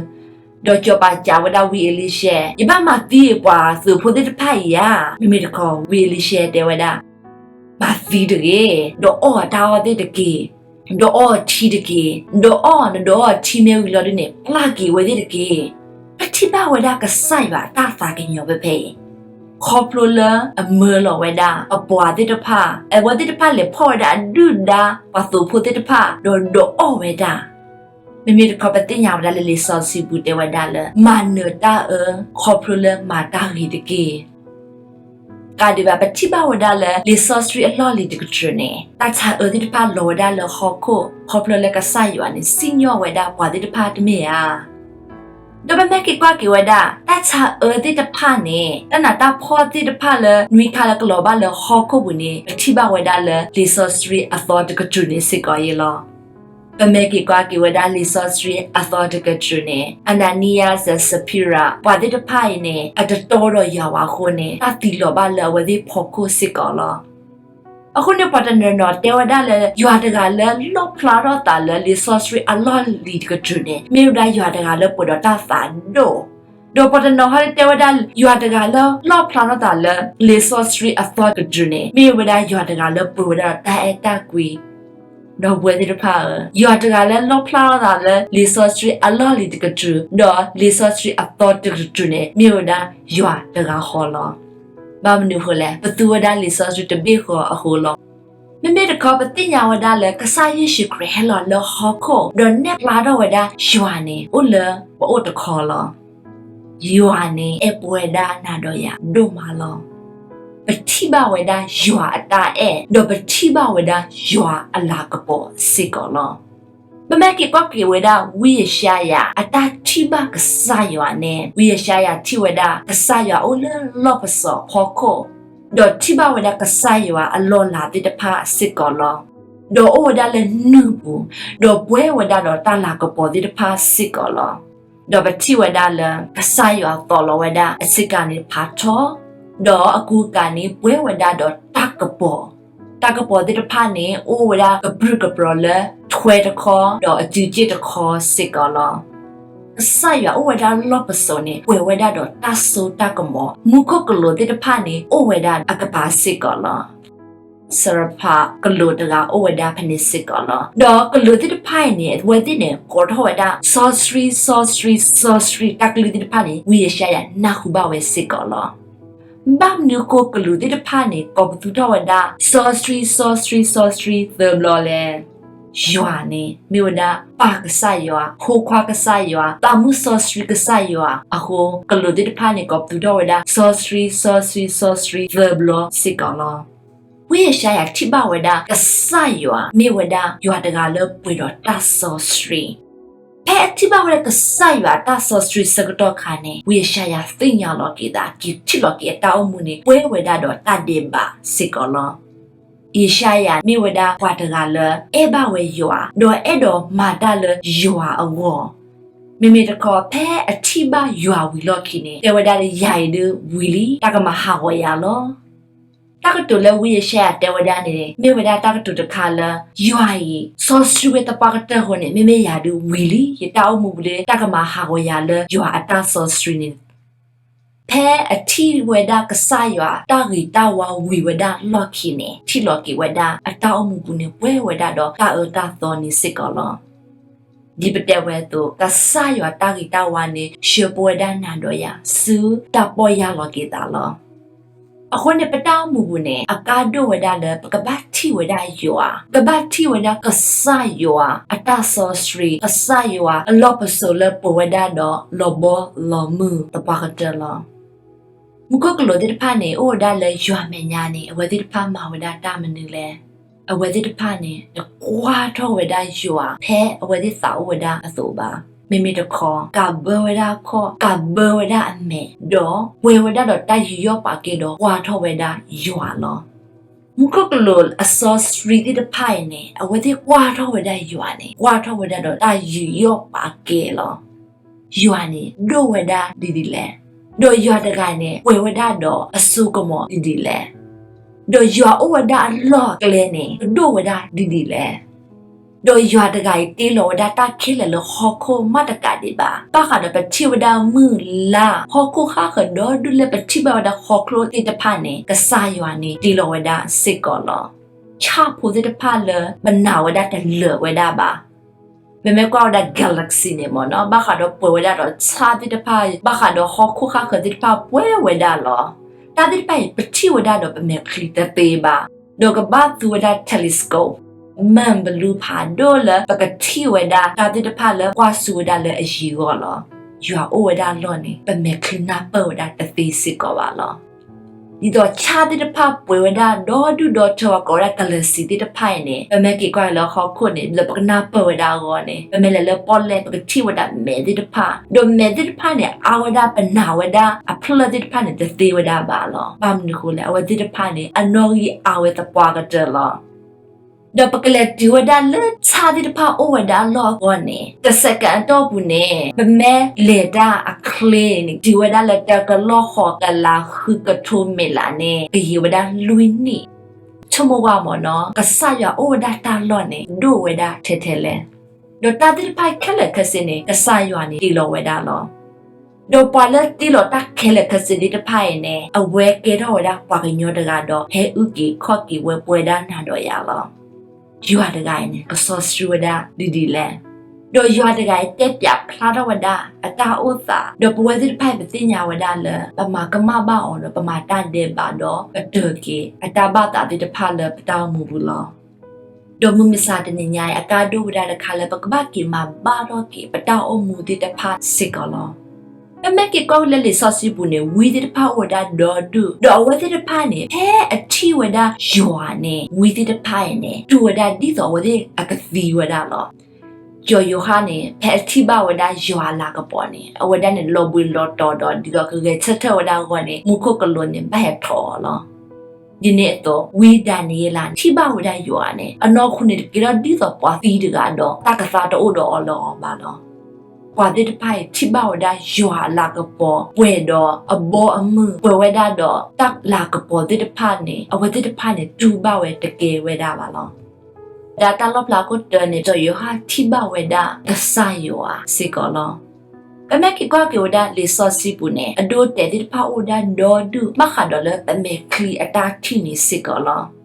ဒီးစီၤပၤစံးဝဲဒၣ်ဝံအ့လံၡဲ, ယဘၣ်မၤသံပှၤသုးဖိသ့ၣ်တဖၣ်အံၤဧါ. မ့မ့ၢ်တခီ ဝံအ့လံၡဲတဲဝဲဒၣ်, မၤသံတဂ့ၤ, ဒီးအီၣ်တၢ်အီၣ်သ့ၣ်တက့ၢ်, ဒီးအီထံတက့ၢ်, ဒီးအီၣ်နဒီးအီထံမ့ၢ်ဝံၤလီၤဒ်န့ၣ် ပျၢ်က့ၤဝဲသ့ၣ်တက့ၢ်. ပထံၣ်ဘၣ်ဝဲဒၣ်ကစၢ်ယွၤအတၢ်သးကညီၤဖဲဖဲအံၤ, ခီဖျိလၢအမၢလီၤဝဲဒၣ် အပှၤသ့ၣ်တဖၣ်, အဝဲသ့ၣ်တဖၣ်လဲၤဖီၣ်ဝဲဒၣ်အဒုၣ်ဒါ ပှၤသုးဖိသ့ၣ်တဖၣ် ဒီးဒုးအီၣ်ဝဲဒၣ်. မ့မ့ၢ်တခီ ပသ့ၣ်ညါဝဲဒၣ်လၢလံာ်စီဆှံပူၤတဲဝဲဒၣ်လၢ မၤနၢၤတၢ်အၢ ခီဖျိလၢမၤတၢ်ဂ့ၤတက့ၢ်. ကးဒံးဘၣ် ပထံၣ်ဘၣ်ဝဲဒၣ်လၢ လံာ်စီဆှံအလီၢ်လံၤတကတြူၢ်န့ၣ် တၢ်ဆါအၢသ့ၣ်တဖၣ်လီၤဝဲဒၣ်လၢဟီၣ်ခိၣ် ခီဖျိလၢကစၢ်ယွၤန့ၣ် စံၣ်ညီၣ်ဝဲဒၣ်ပှၤသ့ၣ်တဖၣ်တမ့ၢ်ဧါ. ဒီးပမ့ၢ်က့ၤကွၢ်က့ၤဝဲဒၣ် တၢ်ဆါအၢသ့ၣ်တဖၣ်န့ၣ် တၢ်နးတၢ်ဖှီၣ်သ့ၣ်တဖၣ်လၢနွံခါလၢကလီၤဘၣ်လၢဟီၣ်ခိၣ်ပူၤန့ၣ် ပထံၣ်ဘၣ်ဝဲဒၣ်လၢ လံာ်စီဆှံအသီတကတြူၢ်န့ၣ်စ့ၢ်ကီးအံၤလီၤ. ပမ့ၢ်က့ၤကွၢ်က့ၤဝဲဒၣ်လံာ်စီဆှံအသီတကတြူၢ်န့ၣ် Ananias and Sapphira ပှၤသ့ၣ်တဖၣ်အံၤန့ၣ် အတတီဒီးယွၤဘၣ်အဃိန့ၣ် တၢ်သံလီၤဘၣ်လၢအဝဲသ့ၣ်ဖီခိၣ်စ့ၢ်ကီးလီၤ. အဃိန့ၣ် ပှၤတနီၤနီၤတဲဝဲဒၣ်လၢ ယွၤတဂၤလၢလီၣ်ဖျါထီၣ်သးလၢလံာ်စီဆှံအလီၢ်လံၤတကတြူၢ်န့ၣ် မ့ၢ်ဝဲဒၣ်ယွၤတဂၤလၢပှဲၤဒီးတၢ်သးဒိၣ်, ဒီးပှၤတနီၤဟီတဲဝဲဒၣ် ယွၤတဂၤလၢလီၣ်ဖျါထီၣ်သးလၢ လံာ်စီဆှံအသီတကတြူၢ်န့ၣ် မ့ၢ်ဝဲဒၣ်ယွၤတဂၤလၢပှဲၤဝဲဒၣ်ဒီးတၢ်အဲၣ်တၢ်ကွံ ဒီပုၢ်ဝဲၢ်သ့ၣ်တဖၣ်ဧၢ, ယွၤတဂၤလၢလီၣ်ဖျါထီၣ်သးလၢလံာ်စီဆှံအလီၢ်လံၤတကတြူၢ် ဒီးလံာ်စီဆှံအသီတကတြူၢ်န့ၣ် မ့ၢ်ဝဲဒၣ်ယွၤတဂၤဃီလီၤ. ဘၣ်မနုၤအဃိလဲၣ်, ပသူဝဲဒၣ်လံာ်စီဆှံတဘ့ၣ်ဃီအဃိလီၤ. မ့မ့ၢ်တခီ ပသ့ၣ်ညါဝဲဒၣ်လၢ ကစၢ်ယ့ၣ်ၡူးခရံာ်ဟဲလီၤလၢဟီၣ်ခိၣ် ဒီးနဲၣ်ဖျါထီၣ်ဝဲဒၣ်ယွၤန့ၣ် အိၣ်လၢပအိၣ်တခီလီၤ. ယွၤန့ၣ် အဲၣ်ပဝဲဒၣ်နၤဒီးယၤဒိၣ်မးလီၤ. ပထံၣ်ဘၣ်ဝဲဒၣ်ယွၤအတၢ်အဲၣ် ဒီးပထံၣ်ဘၣ်ဝဲဒၣ်ယွၤအလၤကပီၤစ့ၢ်ကီးလီၤ. ပမ့ၢ်က့ၤကွၢ်က့ၤဝဲဒၣ် ဝံယၡါယၤအတၢ်ထံၣ်ဘၣ်ကစၢ်ယွၤန့ၣ်, ဝံယၡါယၤထံၣ်ဝဲဒၣ် ကစၢ်ယွၤအိၣ်လၢလီၢ်ပစိာ်ဖီခိၣ်, ဒီးထံၣ်ဘၣ်ဝဲဒၣ်ကစၢ်ယွၤအလီၢ်လၤသ့ၣ်တဖၣ်စ့ၢ်ကီးလီၤ. ဒီးအိၣ်ဝဲဒၣ်လၢနူၢ်ပူၤ, ဒီးပှဲၤဝဲဒၣ်ဒီးတၢ်လၤကပီၤသ့ၣ်တဖၣ်စ့ၢ်ကီးလီၤ. ဒီးပထံၣ်ဝဲဒၣ်လၢ ကစၢ်ယွၤသိးလီၤဝဲဒၣ်အဆ့ကၤန့ၣ်ဖးထီ, ဒီးအကူအကၤန့ၣ် ပှဲၤဝဲဒၣ်ဒီးတၢ်ကပီၤ, တၢ်ကပီၤသ့ၣ်တဖၣ်န့ၣ် အိၣ်ဝဲဒၣ်ကပြုၢ်ကပြီၤလၢထွဲတခီ ဒီးအစုက့ၣ်တခီစ့ၢ်ကီးလီၤ. ကစၢ်ယွၤအိၣ်ဝဲဒၣ်လီၢ်ပစိာ်န့ၣ် ပှဲၤဝဲဒၣ်ဒီးတၢ်စိတၢ်ကမီၤ, မူခိၣ်ကလူးသ့ၣ်တဖၣ်န့ၣ် အိၣ်ဝဲဒၣ်အကပၤစ့ၢ်ကီးလီၤ. စရဖးကလူးတဂၤအိၣ်ဝဲဒၣ်ဖဲန့ၣ်စ့ၢ်ကီးလီၤ. ဒီးကလူးသ့ၣ်တဖၣ်အံၤန့ၣ် အဝဲသ့ၣ်န့ၣ် ကိးထီၣ်ဝဲဒၣ် စီဆှံ, စီဆှံ, စီဆှံ, တၢ်ကလုၢ်သ့ၣ်တဖၣ်န့ၣ် ဝံယၡါယၤနၢ်ဟူဘၣ်ဝဲစ့ၢ်ကီးလီၤ. ဘၣ်မနုၤဃိကလူးသ့ၣ်တဖၣ်န့ၣ် ကိးပသူထီၣ်ဝဲဒၣ် စီဆှံ, စီဆှံ, စီဆှံ သၢဘျီလဲၣ်. ယွၤန့ၣ် မ့ၢ်ဝဲဒၣ်ပၢ်ကစၢ်ယွၤ, ဖိခွါကစၢ်ယွၤ, သးမုၢ်စီဆှံကစၢ်ယွၤအဃိ ကလူးသ့ၣ်တဖၣ်န့ၣ် ကိးပသူထီၣ်ဝဲဒၣ် စီဆှံ, စီဆှံ, စီဆှံ သၢဘျီစ့ၢ်ကီးလီၤ. ဝံယၡါယၤထံၣ်ဘၣ်ဝဲဒၣ် ကစၢ်ယွၤမ့ၢ်ဝဲဒၣ်ယွၤတဂၤလၢပှဲၤဒီးတၢ်စီဆှံ. ဖဲအထံၣ်ဘၣ်ဝဲဒၣ်ကစၢ်ယွၤအတၢ်စီဆှံဆၢကတီၢ်ခါန့ၣ် ဝံယၡါယၤသ့ၣ်ညါလီၤက့ၤသး က့ၤထံၣ်လီၤက့ၤအတၢ်အိၣ်မူန့ၣ် ပှဲၤဝဲဒၣ်ဒီးတၢ်ဒဲးဘးစ့ၢ်ကီးလီၤ. ယၡါယၤမ့ၢ်ဝဲဒၣ်ပှၤတဂၤလၢ အဲၣ်ဘၣ်ဝဲယွၤ, ဒီးအဲၣ်ဒိးမၤတၢ်လၢယွၤအဂီၢ်. မ့မ့ၢ်တခီ ဖဲအထံၣ်ဘၣ်ယွၤဝံၤလီၢ်ခံန့ၣ် တဲဝဲဒၣ်လၢ ယၤအံၤဒုးဝံၤလံ, တၢ်ကမၤဟးဂီၤယၤလီၤ. တၢ်ကတိၤလၢဝံယၡါယၤတဲဝဲဒၣ်န့ၣ် မ့ၢ်ဝဲဒၣ်တၢ်ကတိၤတခါလၢ ယွၤအံၤ စီဆှံဝဲသပှၢ်ကတၢၢ်အဃိန့ၣ် မ့မ့ၢ်ယၤဒုးဝံၤလံ, ယတၢ်အိၣ်မူပူၤဒီး တၢ်ကမၤဟးဂီၤယၤလၢယွၤအတၢ်စီဆှံန့ၣ် ဖဲအထံၣ်ဝဲဒၣ်ကစၢ်ယွၤတၢ်ဂ့ၤတၢ်ဝါဝံၤဝဲဒၣ်လီၢ်ခံန့ၣ် ထံၣ်လီၤက့ၤဝဲဒၣ်အတၢ်အိၣ်မူပူၤန့ၣ် ပှဲၤဝဲဒၣ်ဒီးတၢ်အၢတၢ်သီန့ၣ်စ့ၢ်ကီးလီၤ. ဒ်ပတဲဝဲအသိး ကစၢ်ယွၤတၢ်ဂ့ၤတၢ်ဝါန့ၣ် ဆှၢပဝဲဒၣ်နၤဒီးယၤ ဆူတၢ်ပီၢ်ယၢ်လီၤက့ၤသးလီၤ. အဃိန့ၣ် ပတၢ်အိၣ်မူပူၤန့ၣ် အကါဒိၣ်ဝဲဒၣ်လၢ ပကဘၣ်ထံၣ်ဝဲဒၣ်ယွၤ, ပကဘၣ်ထံၣ်ဝဲဒၣ်ကစၢ်ယွၤအတၢ်စီဆှံ, ကစၢ်ယွၤအလီၢ်ပစိာ်လၢပှဲၤဝဲဒၣ်ဒီးလီၤဘီလီၤမုၢ်သပှၢ်ကတၢၢ်လီၤ. မူခိၣ်ကလူးသ့ၣ်တဖၣ်န့ၣ် အိၣ်ဝဲဒၣ်လၢယွၤမဲာ်ညါန့ၣ် အဝဲသ့ၣ်တဖၣ်မၤဝဲဒၣ်တၢ်မနုၤလဲၣ်. အဝဲသ့ၣ်တဖၣ်န့ၣ် တကွၢ်ထီၣ်ဝဲဒၣ်ယွၤ ဖဲအဝဲသ့ၣ်သးအိၣ်ဝဲဒၣ်အသိးဘၣ်. မ့မ့ၢ်တခီ ကးဘၢဝဲဒၣ်အခီၣ်, ကးဘၢဝဲဒၣ်အမဲာ်, ဒီးပှဲၤဝဲဒၣ်ဒီးတၢ်ယူးယီၣ်ပာ်ကဲဒီးကွၢ်ထီၣ်ဝဲဒၣ်ယွၤလီၤ. မူခိၣ်ကလူးအစီဆှံသ့ၣ်တဖၣ်အံၤန့ၣ် အဝဲသ့ၣ်ကွၢ်ထီၣ်ဝဲဒၣ်ယွၤန့ၣ် ကွၢ်ထီၣ်ဝဲဒၣ်ဒီးတၢ်ယူးယီၣ်ပာ်ကဲလီၤ. ယွၤန့ၣ်ဒိၣ်ဝဲဒၣ်ဒ်ဒ်လဲၣ်, ဒီးယွၤတဂၤန့ၣ် ပှဲၤဝဲဒၣ်ဒီးအစိကမီၤဒ်ဒ်လဲၣ်, ဒီးယွၤအိၣ်ဝဲဒၣ်အလီၢ်အကျဲန့ၣ် ကဒိၣ်ဝဲဒၣ်ဒ်ဒ်လဲၣ်, ဒီးယွၤတဂၤအံၤတ့လီၤဝဲဒၣ်တၢ်ခဲလၢာ်လၢဟီၣ်ခိၣ်မးတကးဒံးဘၣ်. ဘၣ်ဃးဒီးပထံၣ်ဝဲဒၣ်မုၢ်လါ ဟီၣ်ခိၣ်ဃၣ်ဃၢၤဒီဒူၣ်လၢပထံၣ်ဘၣ်ဝဲဒၣ်ဟီၣ်ခိၣ်သ့ၣ်တဖၣ်န့ၣ် ကစၢ်ယွၤန့ၣ်တ့လီၤဝဲဒၣ်စ့ၢ်ကီးလီၤ. ဆၣ်ဖိသ့ၣ်တဖၣ်လၢပနာ်ဝဲဒၣ်တလၢာ်ဝဲဒၣ်ဘၣ်. ပမ့ၢ်ကွၢ်ဝဲဒၣ် galaxy န့ၣ်မ့ၢ်နီၤ ဘၣ်ဃးဒီးပှဲၤဝဲဒၣ်ဒီးဆၣ်သ့ၣ်တဖၣ် ဘၣ်ဃးဒီးဟီၣ်ခိၣ်ဃၣ်ဃၢၤသ့ၣ်တဖၣ်ပှဲၤဝဲဒၣ်လီၤ. တၢ်သ့ၣ်တဖၣ်အံၤ ပထံၣ်ဝဲဒၣ်ဒီးပမဲာ်ချံတသ့ဘၣ်. ဒီးကဘၣ်သူဝဲဒၣ် telescope မၢ်ဘလူးဖးဒိၣ်လၢပကထံၣ်ဝဲဒၣ်တၢ်သ့ၣ်တဖၣ်လၢကွၢ်ဆူဝဲဒၣ်လၢအယံၤအဂီၢ်လီၤ. ယွၤအိၣ်ဝဲဒၣ်အလီၢ်န့ၣ် ပမဲာ်ချံနၢ်ပၢၢ်ဝဲဒၣ်တသ့စ့ၢ်ကီးဘၣ်လီၤ. ဒ်သိးဆၣ်သ့ၣ်တဖၣ်ပှဲၤဝဲဒၣ်ဒီဒူၣ်ဒီထၢ ပှၤကိးဝဲဒၣ် galaxy သ့ၣ်တဖၣ်အံၤန့ၣ် ပမ့ၢ်က့ၤကွၢ်လၢဟီၣ်ခိၣ်န့ၣ် လၢပကနၢ်ပၢၢ်ဝဲဒၣ်အဂီၢ်န့ၣ် ပမ့ၢ်လဲၤလၢပီၣ်လဲၣ် ပကထံၣ်ဝဲဒၣ်မဲာ်သ့ၣ်တဖၣ် ဒီးမဲာ်သ့ၣ်တဖၣ်န့ၣ် အါဝဲဒၣ်ပနာ်ဝဲဒၣ်အဖျၢၣ်သ့ၣ်တဖၣ်န့ၣ် တသ့ဝဲဒၣ်ဘၣ်လီၤ. ဘၣ်မနုၤဃိလဲၣ် အဝဲသ့ၣ်တဖၣ်န့ၣ် အနီၣ်ဂံၢ်အါဝဲသပှၢ်ကတၢၢ်လီၤ. ဒီးပကလဲၤတုၤဝဲဒၣ်လၢဆၣ်သ့ၣ်တဖၣ်အိၣ်ဝဲဒၣ်အလီၢ်အဂီၢ်န့ၣ် တစဲးကၤအတီၢ်ပူၤန့ၣ် ပမ့ၢ်လဲၤတၢ်အချ့န့ၣ် တုၤဝဲဒၣ်လၢတၢကလီၢ်ဃီးကလးဃုကထိမ့ၢ်လးန့ၣ် ကယံာ်ဝဲဒၣ်လွံၢ်နံၣ်. ဆိကမိၣ်ကွၢ်မ့ၢ်နီၤ ကစၢ်ယွၤအိၣ်ဝဲဒၣ်တၢ်လီၢ်န့ၣ် ဒိၣ်ဝဲဒၣ်ထဲထဲလဲၣ်. ဒီးတၢ်သ့ၣ်တဖၣ်ခဲလၢာ်ခဲဆ့န့ၣ် ကစၢ်ယွၤန့ၣ်တ့လီၤဝဲဒၣ်လီၤ. ဒီးပှၤလၢတ့လီၤတၢ်ခဲလၢာ်ခဲဆ့သ့ၣ်တဖၣ်အံၤန့ၣ် အဝဲကဲထီၣ်ဝဲဒၣ်ပှၤကညီတဂၤဒီး ဟဲအုၣ်က့ၤခီၣ်က့ၤဝဲပဝဲဒၣ်နၤဒီးယၤလီၤ. ယွၤတဂၤအံၤန့ၣ် ကစီဆှံဝဲဒၣ်ဒ်ဒ်လဲၣ်. ဒီးယွၤတဂၤအံၤတဲပၠးဖျါထီၣ်ဝဲဒၣ်အတၢ်အိၣ်သး, ဒီးပဝဲသ့ၣ်တဖၣ်အံၤ ပသ့ၣ်ညါဝဲဒၣ်လၢ ပမၤကမၣ်ဘၣ်အီၤဒီး ပမၤတၢ်ဒဲးဘးဒီး ပတၢ်ကတိၤအတၢ်ဘၣ်သးသ့ၣ်တဖၣ်လၢပတၢ်အိၣ်မူပူၤလီၤ. ဒီးမုၢ်မဆါတနံၤညါအံၤ အကါဒိၣ်ဝဲဒၣ်တခါလၢ ပကဘၣ်က့ၤမၤဘၣ်ထီၣ်က့ၤ ပတၢ်အိၣ်မူသ့ၣ်တဖၣ်စ့ၢ်ကီးလီၤ. ပမ့ၢ်က့ၤကွၢ်က့ၤလၢလံာ်စီဆှံပူၤန့ၣ် ဝံသ့ၣ်တဖၣ်အိၣ်ဝဲဒၣ်ဒီဒူၣ်, ဒီးအဝဲသ့ၣ်တဖၣ်န့ၣ် ဖဲအထံၣ်ဝဲဒၣ်ယွၤန့ၣ် ဝံသ့ၣ်တဖၣ်အံၤန့ၣ် တူၢ်ဝဲဒၣ်ဒ်သိးအဝဲသ့ၣ်အကသံဝဲဒၣ်လီၤ. စီၤယိၤဟၣ်န့ၣ် ဖဲအထံၣ်ဘၣ်ဝဲဒၣ်ယွၤအလၤကပီၤန့ၣ် အဝဲဒၣ်န့ၣ် လီၤဘှံးလီၤတီၤဒီး ဒ်သိးကဂဲၤဆၢထၢၣ်ဝဲဒၣ်အဂီၢ်န့ၣ် မူခိၣ်ကလိၤန့ၣ် ဘၣ်ဟဲဖျိးအီၤလီၤ. ဒ်န့ၣ်အသိး ဝံဒၤနံးယ့လးန့ၣ် ထံၣ်ဘၣ်ဝဲဒၣ်ယွၤန့ၣ် အနီၢ်ခိန့ၣ် တက့ၤထီၣ်ဒ်သိးပှၤသံတဂၤဒီး တၢ်ကသါတအိၣ်ဒီးအီၤလၢၤဘၣ်လီၤ. ပှၤသ့ၣ်တဖၣ်အံၤ ထံၣ်ဘၣ်ဝဲဒၣ်ယွၤအလၤကပီၤ ပှဲၤဒီးအဘီအမုၢ် ပှဲၤဝဲဒၣ်ဒီးတၢ်လၤကပီၤသ့ၣ်တဖၣ်န့ၣ် အဝဲသ့ၣ်တဖၣ်န့ၣ် တူၢ်ဘၣ်ဝဲတကဲဝဲဒၣ်ဘၣ်လီၤ. ဒ်တၢ်လီၣ်ဖျါခိၣ်တၢန့ၣ် စီၤယိၤဟၣ်ထံၣ်ဘၣ်ဝဲဒၣ်ကစၢ်ယွၤစ့ၢ်ကီးလီၤ. ပမ့ၢ်က့ၤကွၢ်က့ၤဝဲဒၣ်လံာ်စီဆှံပူၤန့ၣ် အဒိတဲာ်သ့ၣ်တဖၣ်အိၣ်ဝဲဒၣ်ဒီဒူၣ် ဘၣ်ဃးဒီးလၢပမဲာ်ချံအတၢ်ထံၣ်န့ၣ်စ့ၢ်ကီးလီၤ.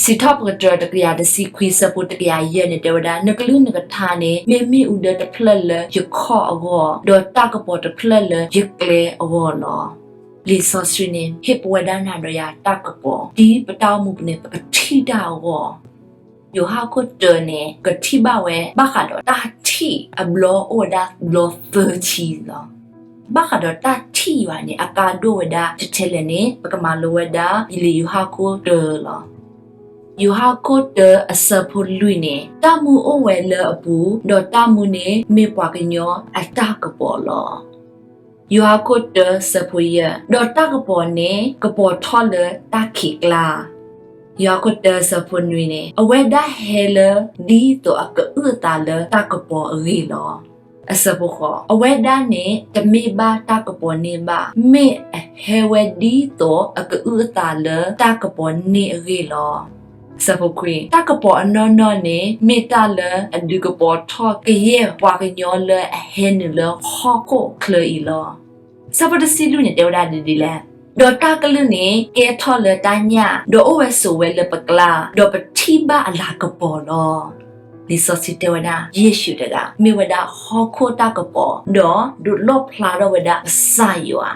စံးထီၣ်ပတြၢၤတကယၤတဆံခွံ ဆၢဖိတကယၤယဲၢ်န့ၣ် တဲဝဲဒၣ်, နကလုၢ်နကထါန့ၣ် မ့ၢ်မ့ၣ်အူဒၢတဖျၢၣ်လၢယခီၣ်အဂီၢ်, ဒီးတၢ်ကပီၤတဖျၢၣ်လၢယကျဲအဂီၢ်လီၤ. လံာ်စီဆှံန့ၣ် ဟ့ၣ်ပဝဲဒၣ်နၤဒီးယၤတၢ်ကပီၤ ဒ်ပတၢ်အိၣ်မူပူၤန့ၣ် ပကထံၣ်တၢ်အဂီၢ် ယိၤဟၣ်ခိၣ်တၢန့ၣ် ကထံၣ်ဘၣ်ဝဲ ဘၣ်ဃးဒီးတၢ်ထံၣ်အဘျီအိၣ်ဝဲဒၣ်ဘျီသၢဆံလီၤ. ဘၣ်ဃးဒီးတၢ်ထံၣ်ယွၤန့ၣ် အကါဒိၣ်ဝဲဒၣ်ထဲလဲၣ်န့ၣ် ပကမၤလိဝဲဒၣ် လံာ်ယိၤဟၣ်ခိၣ်တၢလီၤ. ယိၤဟၣ်ခိၣ်တၢအဆၢဖိလွံၢ်န့ၣ်, တၢ်မူအိၣ်ဝဲလၢအပူၤ, ဒီးတၢ်မူန့ၣ်မ့ၢ်ပှၤကညီအတၢ်ကပီၤလီၤ. ယိၤဟၣ်ခိၣ်တၢဆၢဖိယဲၢ်, ဒီးတၢ်ကပီၤန့ၣ် ကပီၤထီၣ်လၢတၢ်ခံးကျါ. ယိၤဟၣ်ခိၣ်တၢဆၢဖိနွံန့ၣ်, အဝဲဒၣ်ဟဲလၢဒ်သိးအကအုၣ်အသးလၢတၢ်ကပီၤအဂ့ၢ်လီၤ. အဆၢဖိဃိး, အဝဲဒၣ်န့ၣ် တမ့ၢ်ဘၣ်တၢ်ကပီၤန့ၣ်ဘၣ်, မ့ၢ်အဟဲဝဲဒ်သိးအကအုၣ်အသးလၢတၢ်ကပီၤန့ၣ်အဂ့ၢ်လီၤ. အဆၢဖိခွံ, တၢ်ကပီၤအနီၢ်နီၢ်န့ၣ် မ့ၢ်တၢ်လၢအဒုးကပီၤထီၣ်ကယဲၢ်ပှၤကညီလၢအဟဲနုာ်လၢဟီၣ်ခိၣ်ချၢအံၤလီၤ. ဆၢဖိတဆံလွံၢ်န့ၣ် တဲဝဲဒၣ်ဒ်လဲၣ်, ဒီးတၢ်ကလုၢ်န့ၣ် ကဲထီၣ်လၢတၢ်ညၣ်, ဒီးအိၣ်ဝဲဆိးဝဲလၢပကျါ, ဒီးပထံၣ်ဘၣ်အလၤကပီၤလီၤ. လံာ်စီဆှံတဲဝဲဒၣ် ယ့ၣ်ၡူးတဂၤ မ့ၢ်ဝဲဒၣ်ဟီၣ်ခိၣ်တၢ်ကပီၤ, ဒီးဒုးလီၣ်ဖျါထီၣ်ဝဲဒၣ်ကစၢ်ယွၤ,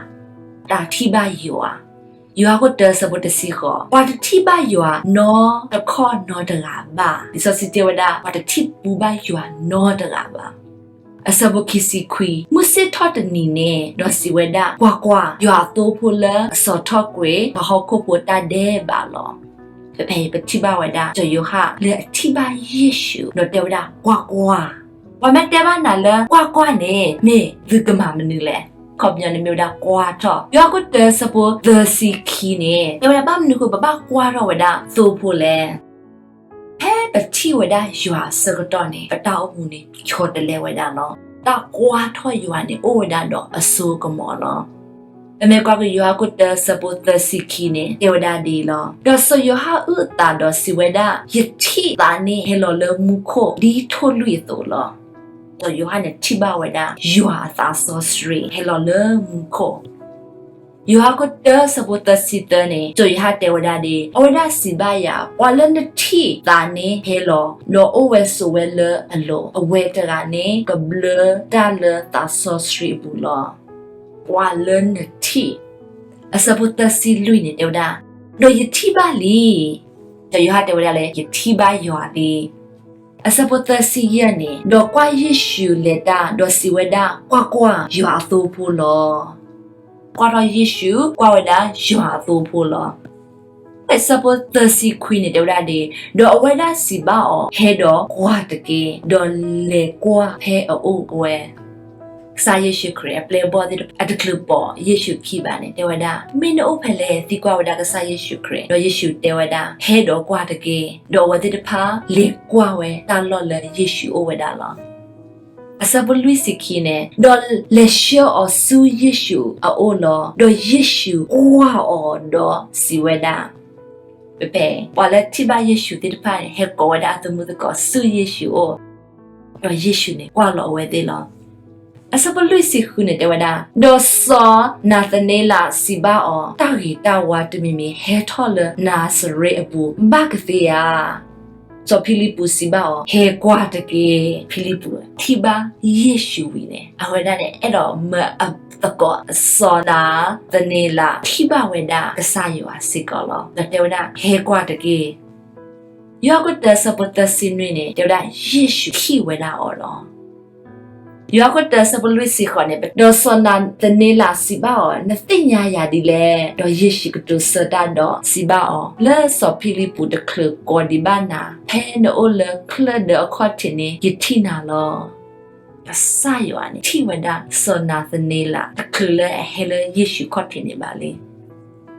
တၢ်ထံၣ်ဘၣ်ယွၤ. ယိၤဟၣ်ခိၣ်တၢဆၢဖိတဆံဃိး, ပှၤတထံၣ်ဘၣ်ယွၤနီတခီၣ်နီတဂၤဘၣ်. လံာ်စီဆှံတဲဝဲဒၣ် ပှၤတထံၣ်ပူၤဘၣ်ယွၤနီတဂၤဘၣ်. အဆၢဖိခံဆံခွံ, မုၢ်ဆ့ၣ်ထီၣ်တနံၤန့ၣ် ဒီးစံးဝဲဒၣ်, ကွၢ်ကွၢ်, ယွၤအသိဖိလၢအစိာ်ထီၣ်ကွံာ် ပှၤဟီၣ်ခိၣ်ဖိတၢ်ဒဲးဘးလီၤ. ဖဲဖဲအံၤ ပထံၣ်ဘၣ်ဝဲဒၣ် စီၤယိၤဟၣ်လၢအထံၣ်ဘၣ်ယ့ၣ်ၡူး ဒီးတဲဝဲဒၣ် ကွၢ်ကွၢ်, ပှၤမ့ၢ်တဲဘၣ်နၤလၢကွၢ်ကွၢ်န့ၣ် မ့ၢ်သုကမၤမနုၤလဲၣ်. အခီပညီန့ၣ်မ့ၢ်ဝဲဒၣ်ကွၢ်ထီၣ်. ယိၤဟၣ်ခိၣ်တၢဆၢဖိသၢဆံခံန့ၣ် တဲဝဲဒၣ် ဘၣ်မနုၤဃိ ပဘၣ်ကွၢ်ထီၣ်ဝဲဒၣ်သိဖိလဲၣ်. ဖဲပထံၣ်ဝဲဒၣ်ယွၤအဆၢကတီၢ်န့ၣ် ပတၢ်အိၣ်မူန့ၣ် ဆီတလဲဝဲဒၣ်လီၤ. တၢ်ကွၢ်ထီၣ်ယွၤန့ၣ် အိၣ်ဝဲဒၣ်ဒီးအစိကမီၤလီၤ. ပမ့ၢ်ကွၢ်က့ၤယိၤဟၣ်ခိၣ်တၢဆၢဖိသၢဆံခံန့ၣ် တဲဝဲဒၣ်ဒ်အံၤလီၤ. ဒီးစီၤယိၤဟၣ်အုၣ်အသးဒီးစံးဝဲဒၣ်, ယထံၣ်သးန့ၣ်ဟဲလီၤလၢမူခိၣ်ဒ်ထိၣ်လွံၣ်အသိးလီၤ. စီၤယိၤဟၣ်န့ၣ်ထံၣ်ဘၣ်ဝဲဒၣ် ယွၤအသးစီဆှံဟဲလီၤလၢမူခိၣ် ယိၤဟၣ်ခိၣ်တၢ ဆၢဖိသၢဆံသၢန့ၣ် စီၤယိၤဟၣ်တဲဝဲဒၣ်ဒ်အံၤ, အဝဲဒၣ်စံးဘၣ်ယၤ, ပှၤလၢနထံၣ်သးန့ၣ်ဟဲလီၤ, ဒီးအိၣ်ဝဲဆိးဝဲလၢအလိၤ, အဝဲတဂၤန့ၣ် ကဘျၢတၢ်လၢသးစီဆှံအပူၤလီၤ. ပှၤလၢနထံၣ်, အဆၢဖိသၢဆံလွံၢ်န့ၣ်တဲဝဲဒၣ်, ဒီးယထံၣ်ဘၣ်လံ. စီၤယိၤဟၣ်တဲဝဲဒၣ်လၢ ယထံၣ်ဘၣ်ယွၤလံ. အဆၢဖိသၢဆံယဲၢ်န့ၣ်, ဒီးကွၢ်ယ့ၣ်ၡူးလဲၤတၢ်, ဒီးစံးဝဲဒၣ်, ကွၢ်ကွၢ်, ယွၤအသိဖိလီၤ. ကွၢ်ထီၣ်ယ့ၣ်ၡူး, ကွၢ်ဝဲဒၣ်ယွၤအသိဖိလီၤ. ဖဲဆၢဖိသၢဆံခွံန့ၣ် တဲဝဲဒၣ်ဒ်အံၤ, ဒီးအဝဲဒၣ်စံးဘၣ်အီၤ, ဟဲဒီးကွၢ်တက့ၢ်, ဒီးလဲၤကွၢ်ဖဲအအိၣ်ဝဲ ကစၢ်ယ့ၣ်ၡူးခရံာ်အပျဲၢ်အဘီၣ်သ့ၣ်တဖၣ် အတချုးပိာ်ယ့ၣ်ၡူးခံဘၣ်န့ၣ် တဲဝဲဒၣ်, မ့ၢ်နအိၣ်ဖဲလဲၣ်, သံကွၢ်ဝဲဒၣ်ကစၢ်ယ့ၣ်ၡူးခရံာ်, ဒီးယ့ၣ်ၡူးတဲဝဲဒၣ်, ဟဲဒီးကွၢ်တက့ၢ်. ဒီးအဝဲသ့ၣ်တဖၣ်လဲၤကွၢ်ဝဲတၢ်လီၢ်လၢယ့ၣ်ၡူးအိၣ်ဝဲဒၣ်လီၤ. အဆၢဖိလွံၢ်ဆံခံန့ၣ်, ဒီးလဲၤဆှၢအီၤဆူယ့ၣ်ၡူးအအိၣ်လီၤ. ဒီးယ့ၣ်ၡူးကွၢ်အီၤဒီးစံးဝဲဒၣ်, ဖဲဖဲ ပှၤလၢထံၣ်ဘၣ်ယ့ၣ်ၡူးသ့ၣ်တဖၣ်န့ၣ် ဟဲကိးဝဲဒၣ်အသမူသကိးဆူယ့ၣ်ၡူးအအိၣ်, ဒီးယ့ၣ်ၡူးန့ၣ် ကွၢ်လီၤအဝဲသ့ၣ်လီၤ. အဆၢဖိလွံၢ်ဆံဃုန့ၣ် တဲဝဲဒၣ်, ဒီးစီၤနၤသနဲလးစံးဘၣ်အီၤ, တၢ်ဂ့ၤတၢ်ဝါတမံၤမံၤဟဲထီၣ်လၢနၤစရ့းအပူၤ ဘၣ်ကသ့ဧါ. စီၤဖံလံးပူးစံးဘၣ်အီၤ, ဟဲကွၢ်တက့ၢ်. ဖံလံးပူးထံၣ်ဘၣ်ယ့ၣ်ၡူးဝံၤန့ၣ် အဝဲဒၣ်န့ၣ် အဲၣ်ဒိးမၢအသကိးစီၤနၤသန့လး ထံၣ်ဘၣ်ဝဲဒၣ်ကစၢ်ယွၤစ့ၢ်ကီးလီၤ. ဒီးတဲဝဲဒၣ် ဟဲကွၢ်တက့ၢ်. ယိၤဟၣ်ခိၣ်တၢ ဆၢဖိသၢဆံနွံန့ၣ် တဲဝဲဒၣ် ယ့ၣ်ၡူးထံၣ်ဝဲဒၣ်အီၤလီၤ. ယိၤဟၣ်ခိၣ်တၢ ဆၢဖိလွံၢ်ဆံဃိးန့ၣ် ဒီးစီၤနၤသန့လးစံးဘၣ်အီၤ, နသ့ၣ်ညါယၤဒ်လဲၣ်. ဒီးယ့ၣ်ၡူးကတိၤဆၢတၢ်ဒီးစံးဘၣ်အီၤ, လၢစီၤဖံလံးပူးတချုးကိးဒံးဘၣ်နၤ, ဖဲနအိၣ်လၢချၢၣ်ဒၢအခီၣ်ထံးန့ၣ် ယထံၣ်နၤလီၤ. ကစၢ်ယွၤန့ၣ် ထံၣ်ဝဲဒၣ်စီၤနၤသန့လး တချုးလၢအဟဲလၢယ့ၣ်ၡူးခီၣ်ထံးန့ၣ်ဘၣ်လံ.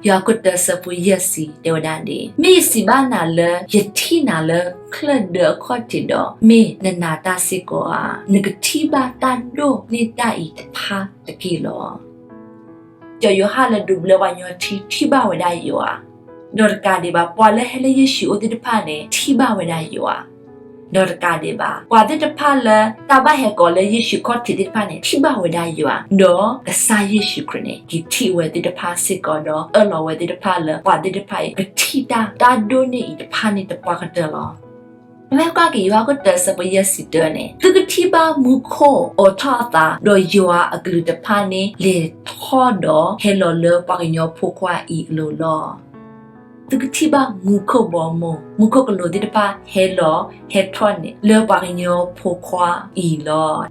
ယိၤဟၣ်ခိၣ်တၢ ဆၢဖိယဲၢ်ဆံ တဲဝဲဒၣ်ဒ်အံၤ, မ့ၢ်ယစံးဘၣ်နၤလၢ ယထံၣ်နၤလၢချၢၣ်ဒၢအခီၣ်ထံးဒီး မ့ၢ်နနာ်တၢ်စ့ၢ်ကီးဧါ, နကထံၣ်ဘၣ်တၢ်ဒိၣ်န့ၢ်တၢ်အံၤတဖၣ်တက့ၢ်လီၤ. စီၤယိၤဟၣ်လၢဒိးဘျၢပှၤကညီထံ ထံၣ်ဘၣ်ဝဲဒၣ်ယွၤ, ဒီးတကးဒံးဘၣ် ပှၤလၢဟဲလၢယ့ၣ်ၡူးအိၣ်သ့ၣ်တဖၣ်န့ၣ် ထံၣ်ဘၣ်ဝဲဒၣ်ယွၤ, ဒီးတကးဒံးဘၣ် ပှၤသ့ၣ်တဖၣ်လၢတၢ်ဘၣ်ဟဲကိးလၢယ့ၣ်ၡူးခီၣ်ထံးသ့ၣ်တဖၣ်န့ၣ် ထံၣ်ဘၣ်ဝဲဒၣ်ယွၤ, ဒီးကစၢ်ယ့ၣ်ၡူးခရံာ်န့ၣ် က့ၤထံၣ်ဝဲသ့ၣ်တဖၣ်စ့ၢ်ကီးဒီး အၢၣ်လီၤဝဲသ့ၣ်တဖၣ်လၢ ပှၤသ့ၣ်တဖၣ်အံၤ ကထံၣ်တၢ် တၢ်ဒိၣ်န့ၢ်အံၤတဖၣ်န့ၣ်တပှၢ်ကတၢၢ်လီၤ. ပမ့ၢ်ကွၢ်က့ၤယိၤဟၣ်ခိၣ်တၢ ဆၢဖိယဲၢ်ဆံတၢန့ၣ်, သုကထံၣ်ဘၣ်မူခိၣ်အိးထီၣ်အသး, ဒီးယွၤအကလူးတဖၣ်န့ၣ် လဲၤထီၣ်ဒီးဟဲလီၤလၢပှၤကညီဖိခွါအံၤအလိၤလီၤ. သုကထံၣ်ဘၣ်မူခိၣ်ဘီမုၢ်, မူခိၣ်ကလူးသ့ၣ်တဖၣ်ဟဲလီၤ ဟဲထီၣ်န့ၣ် လၢပှၤကညီဖိခွါအံၤလီၤ.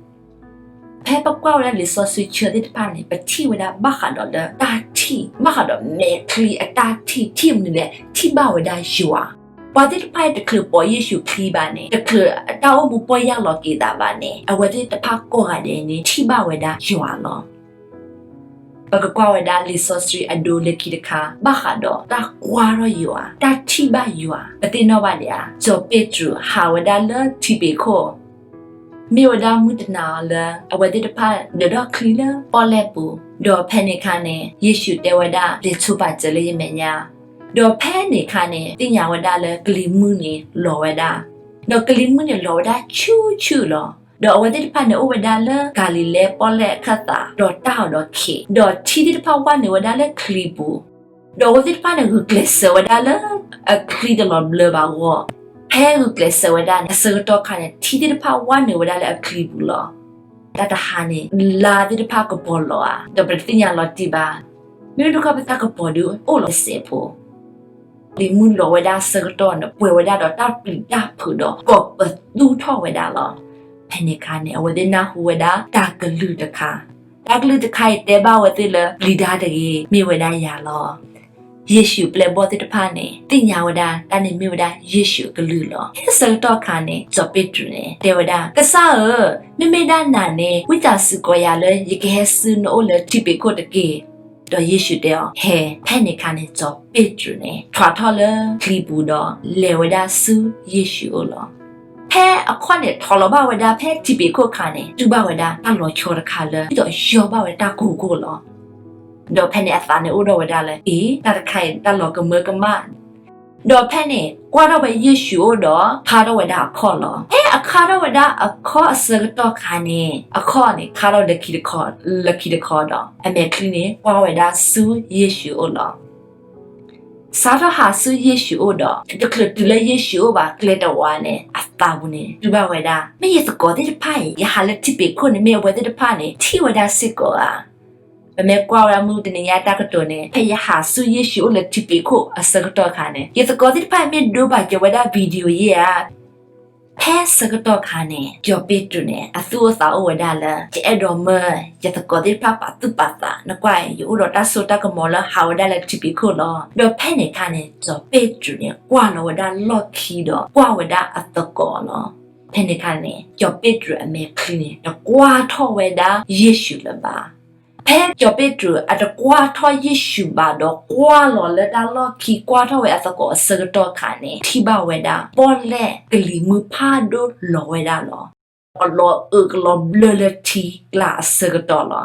ဖဲပကွၢ်ဝဲဒၣ်လံာ်စီဆှံဆၢသ့ၣ်တဖၣ်န့ၣ် ပထံၣ်ဝဲဒၣ်ဘၣ်ဃးဒီးလၢတၢ်ထံၣ်, ဘၣ်ဃးဒီးမဲာ်ချံအတၢ်ထံၣ်, ထံၣ်မနုၤလဲၣ်, ထံၣ်ဘၣ်ဝဲဒၣ်ယွၤ. ပှၤသ့ၣ်တဖၣ်အံၤတချုးပိာ်ယ့ၣ်ၡူးချံဘၣ်န့ၣ်, တချုးတၢ်အိၣ်မူပီၢ်ယၢ်လီၤက့ၤသးဘၣ်န့ၣ်, အဝဲသ့ၣ်တဖၣ်ကိးဂၤဒဲးန့ၣ် ထံၣ်ဘၣ်ဝဲဒၣ်ယွၤလီၤ. ပကကွၢ်ဝဲဒၣ်လံာ်စီဆှံအဒိလၢခံတခါ ဘၣ်ဃးဒီးတၢ်ကွၢ်ထီၣ်ယွၤ, တၢ်ထံၣ်ဘၣ်ယွၤ. ပသ့ၣ်နီၣ်ဘၣ်ဒံးဧါ, စီၤပ့းတရူးဟးဝဲဒၣ်လၢထံပ့ၤခိၣ်, မ့ၢ်ဝဲဒၣ်မုၢ်တနၤအံၤလၢ အဝဲသ့ၣ်တဖၣ်ဒၢးထီၣ်ချံလၢပီၣ်လဲၣ်ပူၤ, ဒီးဖဲန့ၣ်အခါန့ၣ် ယ့ၣ်ၡူးတဲဝဲဒၣ် လဲၤဆိပာ်စၢၤလၢယမဲာ်ညါ, ဒီးဖဲန့ၣ်အခါန့ၣ် သ့ၣ်ညါဝဲဒၣ်လၢကလံၤမုၢ်န့ၣ်လီၤဝဲဒၣ်, ဒီးကလံၤမုၢ်န့ၣ်လီၤဝဲဒၣ်ဆူၣ်ဆူၣ်လီၤ. ဒီးအဝဲသ့ၣ်တဖၣ်န့ၣ်အိၣ်ဝဲဒၣ်လၢကၤလံၤလဲၣ်ပီၣ်လဲၣ်အခၢၣ်သး, ဒီးတၢ်အီၣ်ဒီးခ့, ဒီးထံသ့ၣ်တဖၣ်ဝဲနုာ်ဝဲဒၣ်လၢချံပူၤ, ဒီးအဝဲသ့ၣ်တဖၣ်န့ၣ် ဂုာ်ကျဲးစၢးဝဲဒၣ်လၢ အချံတလီၤဘျၢဘၣ်အဂီၢ်, ဖဲဂုာ်ကျဲးစၢးဝဲဒၣ်န့ၣ် အဆၢကတီၢ်ခါန့ၣ် ထံသ့ၣ်တဖၣ်ဝဲနုာ်ဝဲဒၣ်လၢအချံပူၤလီၤ. တၢ်တဟါန့ၣ် လါသ့ၣ်တဖၣ်ကပီၤလီၤဧါ, ဒီးပတသ့ၣ်ညါလီၤတံၢ်ဘၣ်. မ့မ့ၢ်တခီပသးကပီၤဒုးအိၣ်လီၤတစဲးဖိ လံၤမုၢ်လီၤဝဲဒၣ်ဆၢကတီၢ်န့ၣ် ပှဲၤဝဲဒၣ်ဒီးတၢ်ပျံၤတၢ်ဖုးဒီး ကိးပသူထီၣ်ဝဲဒၣ်လီၤ. ဖဲန့ၣ်အခါန့ၣ် အဝဲသ့ၣ်နၢ်ဟူဝဲဒၣ်တၢ်ကလုၢ်တခါ, တၢ်ကလုၢ်တခါအံၤတဲဘၣ်ဝဲသ့ၣ်လၢ ပျံၤတၢ်တဂ့ၤ, မ့ၢ်ဝဲဒၣ်ယၤလီၤ. ယ့ၣ်ၡူးပျဲၢ်ဘီၣ်သ့ၣ်တဖၣ်န့ၣ် သ့ၣ်ညါဝဲဒၣ်တၢ်န့ၣ်မ့ၢ်ဝဲဒၣ်ယ့ၣ်ၡူးအကလုၢ်လီၤ. ဟဲဆၢကတီၢ်အခါန့ၣ် စီၤပ့းတရူးန့ၣ် တဲဝဲဒၣ်, ကစၢ်ဧၢ, မ့မ့ၢ်ဒၣ်နၤန့ၣ် ဝံသးစူၤကိးယၤလၢ ယကဟဲဆူနအိၣ်လၢထံပ့ၤခိၣ်တက့ၢ်. ဒီးယ့ၣ်ၡူးတဲအီၤ, ဟဲ. ဖဲန့ၣ်အခါန့ၣ် စီၤပ့းတရူးန့ၣ် ထွးထီၣ်လၢချံပူၤဒီး လဲၤဝဲဒၣ်ဆူယ့ၣ်ၡူးအအိၣ်လီၤ. ဖဲအခီၣ်န့ၣ် ထီၣ်လီၤဘၣ်ဝဲဒၣ်ဖဲထံပ့ၤခိၣ်အခါန့ၣ် တူၢ်ဘၣ်ဝဲဒၣ်တၢ်လီၤဆီတခါလၢ ဒ်သိးယီၢ်ဘၣ်ဝဲတၢ်ကိၢ်ကိၢ်လီၤ. ဒီးဖဲန့ၣ်အသးန့ၣ်အိၣ်ဒီးဝဲဒၣ်လၢ အ့ တၢ်တခါအံၤတၢ်လီၤကမၢကမၣ် ဒီးဖဲန့ၣ် ကွၢ်ထီၣ်ဝဲယ့ၣ်ၡူးအိၣ်ဒီး ခါထီၣ်ဝဲဒၣ်အခီၣ်လီၤ. ဖဲအခါထီၣ်ဝဲဒၣ်အခီၣ်အဆၢကတီၢ်ခါန့ၣ် အခီၣ်န့ၣ် ခါထီၣ်လၢခံတခီ, လၢခံတခီဒီး အမဲာ်ချံန့ၣ် ကွၢ်ဝဲဒၣ်ဆူယ့ၣ်ၡူးအအိၣ်လီၤ. စးထီၣ်ဟးဆူယ့ၣ်ၡူးအအိၣ်ဒီး တချုးတုၤလၢယ့ၣ်ၡူးအအိၣ်ဘၣ်ကျဲတဝါန့ၣ် အသးပူၤန့ၣ် တူၢ်ဘၣ်ဝဲဒၣ် မ့ၢ်ယသကိးသ့ၣ်တဖၣ်အံၤ ယဟးလၢထံပ့ၤခိၣ်န့ၣ် မ့ၢ်အဝဲသ့ၣ်တဖၣ်န့ၣ် ထံၣ်ဝဲဒၣ်စ့ၢ်ကီးဧါ. ပမ့ၢ်ကွၢ်ဝဲဒၣ်မုၢ်တနံၤညါတၢ်ကတိၤန့ၣ် ဖဲယဟးဆူယ့ၣ်ၡူးအိၣ်လၢထံပ့ၤခိၣ်အဆၢကတီၢ်အခါန့ၣ် ယသကိးသ့ၣ်တဖၣ်အံၤမ့ၢ်ဒိဘၣ်က့ၤဝဲဒၣ် video ယဲၢ်ဧါ. ဖဲဆၢကတီၢ်ခါန့ၣ် စီၤပ့းတရူးန့ၣ် အသူၣ်အိၣ်သးအိၣ်ဝဲဒၣ်လၢ ယအဲၣ်ဒိးမၢယသကိးသ့ၣ်တဖၣ်ပာ်သူၣ်ပာ်သး, နကွၢ် ယအိၣ်ဒီးတၢ်စိတၢ်ကမီၤလၢဟးဝဲဒၣ်လၢထံပ့ၤခိၣ်လီၤ. ဒီးဖဲန့ၣ်အခါန့ၣ် စီၤပ့းတရူးန့ၣ် ကွၢ်လီၤဝဲဒၣ်လီၢ်ခံဒီး ကွၢ်ဝဲဒၣ်အသကိးလီၤ. ဖဲန့ၣ်အခါန့ၣ် စီၤပ့းတရူးအမဲာ်ချံန့ၣ် တကွၢ်ထီၣ်ဝဲဒၣ်ယ့ၣ်ၡူးလၢၤဘၣ်. ဖဲစီၤပ့းတရူးအတကွၢ်ထီၣ်ယ့ၣ်ၡူးဘၣ်ဒီး ကွၢ်လီၤလၢတၢ်လီၢ်ခံ ကွၢ်ထီၣ်ဝဲအသကိးအဆၢကတီၢ်အခါန့ၣ် ထံၣ်ဘၣ်ဝဲဒၣ် ပီၣ်လဲၣ်ကလံၤမုၢ်ဖးဒိၣ်လီၤဝဲဒၣ်လီၤ. ကလီၤအုးကလီၤဘျၢလၢထံကျါအဆၢကတီၢ်လီၤ.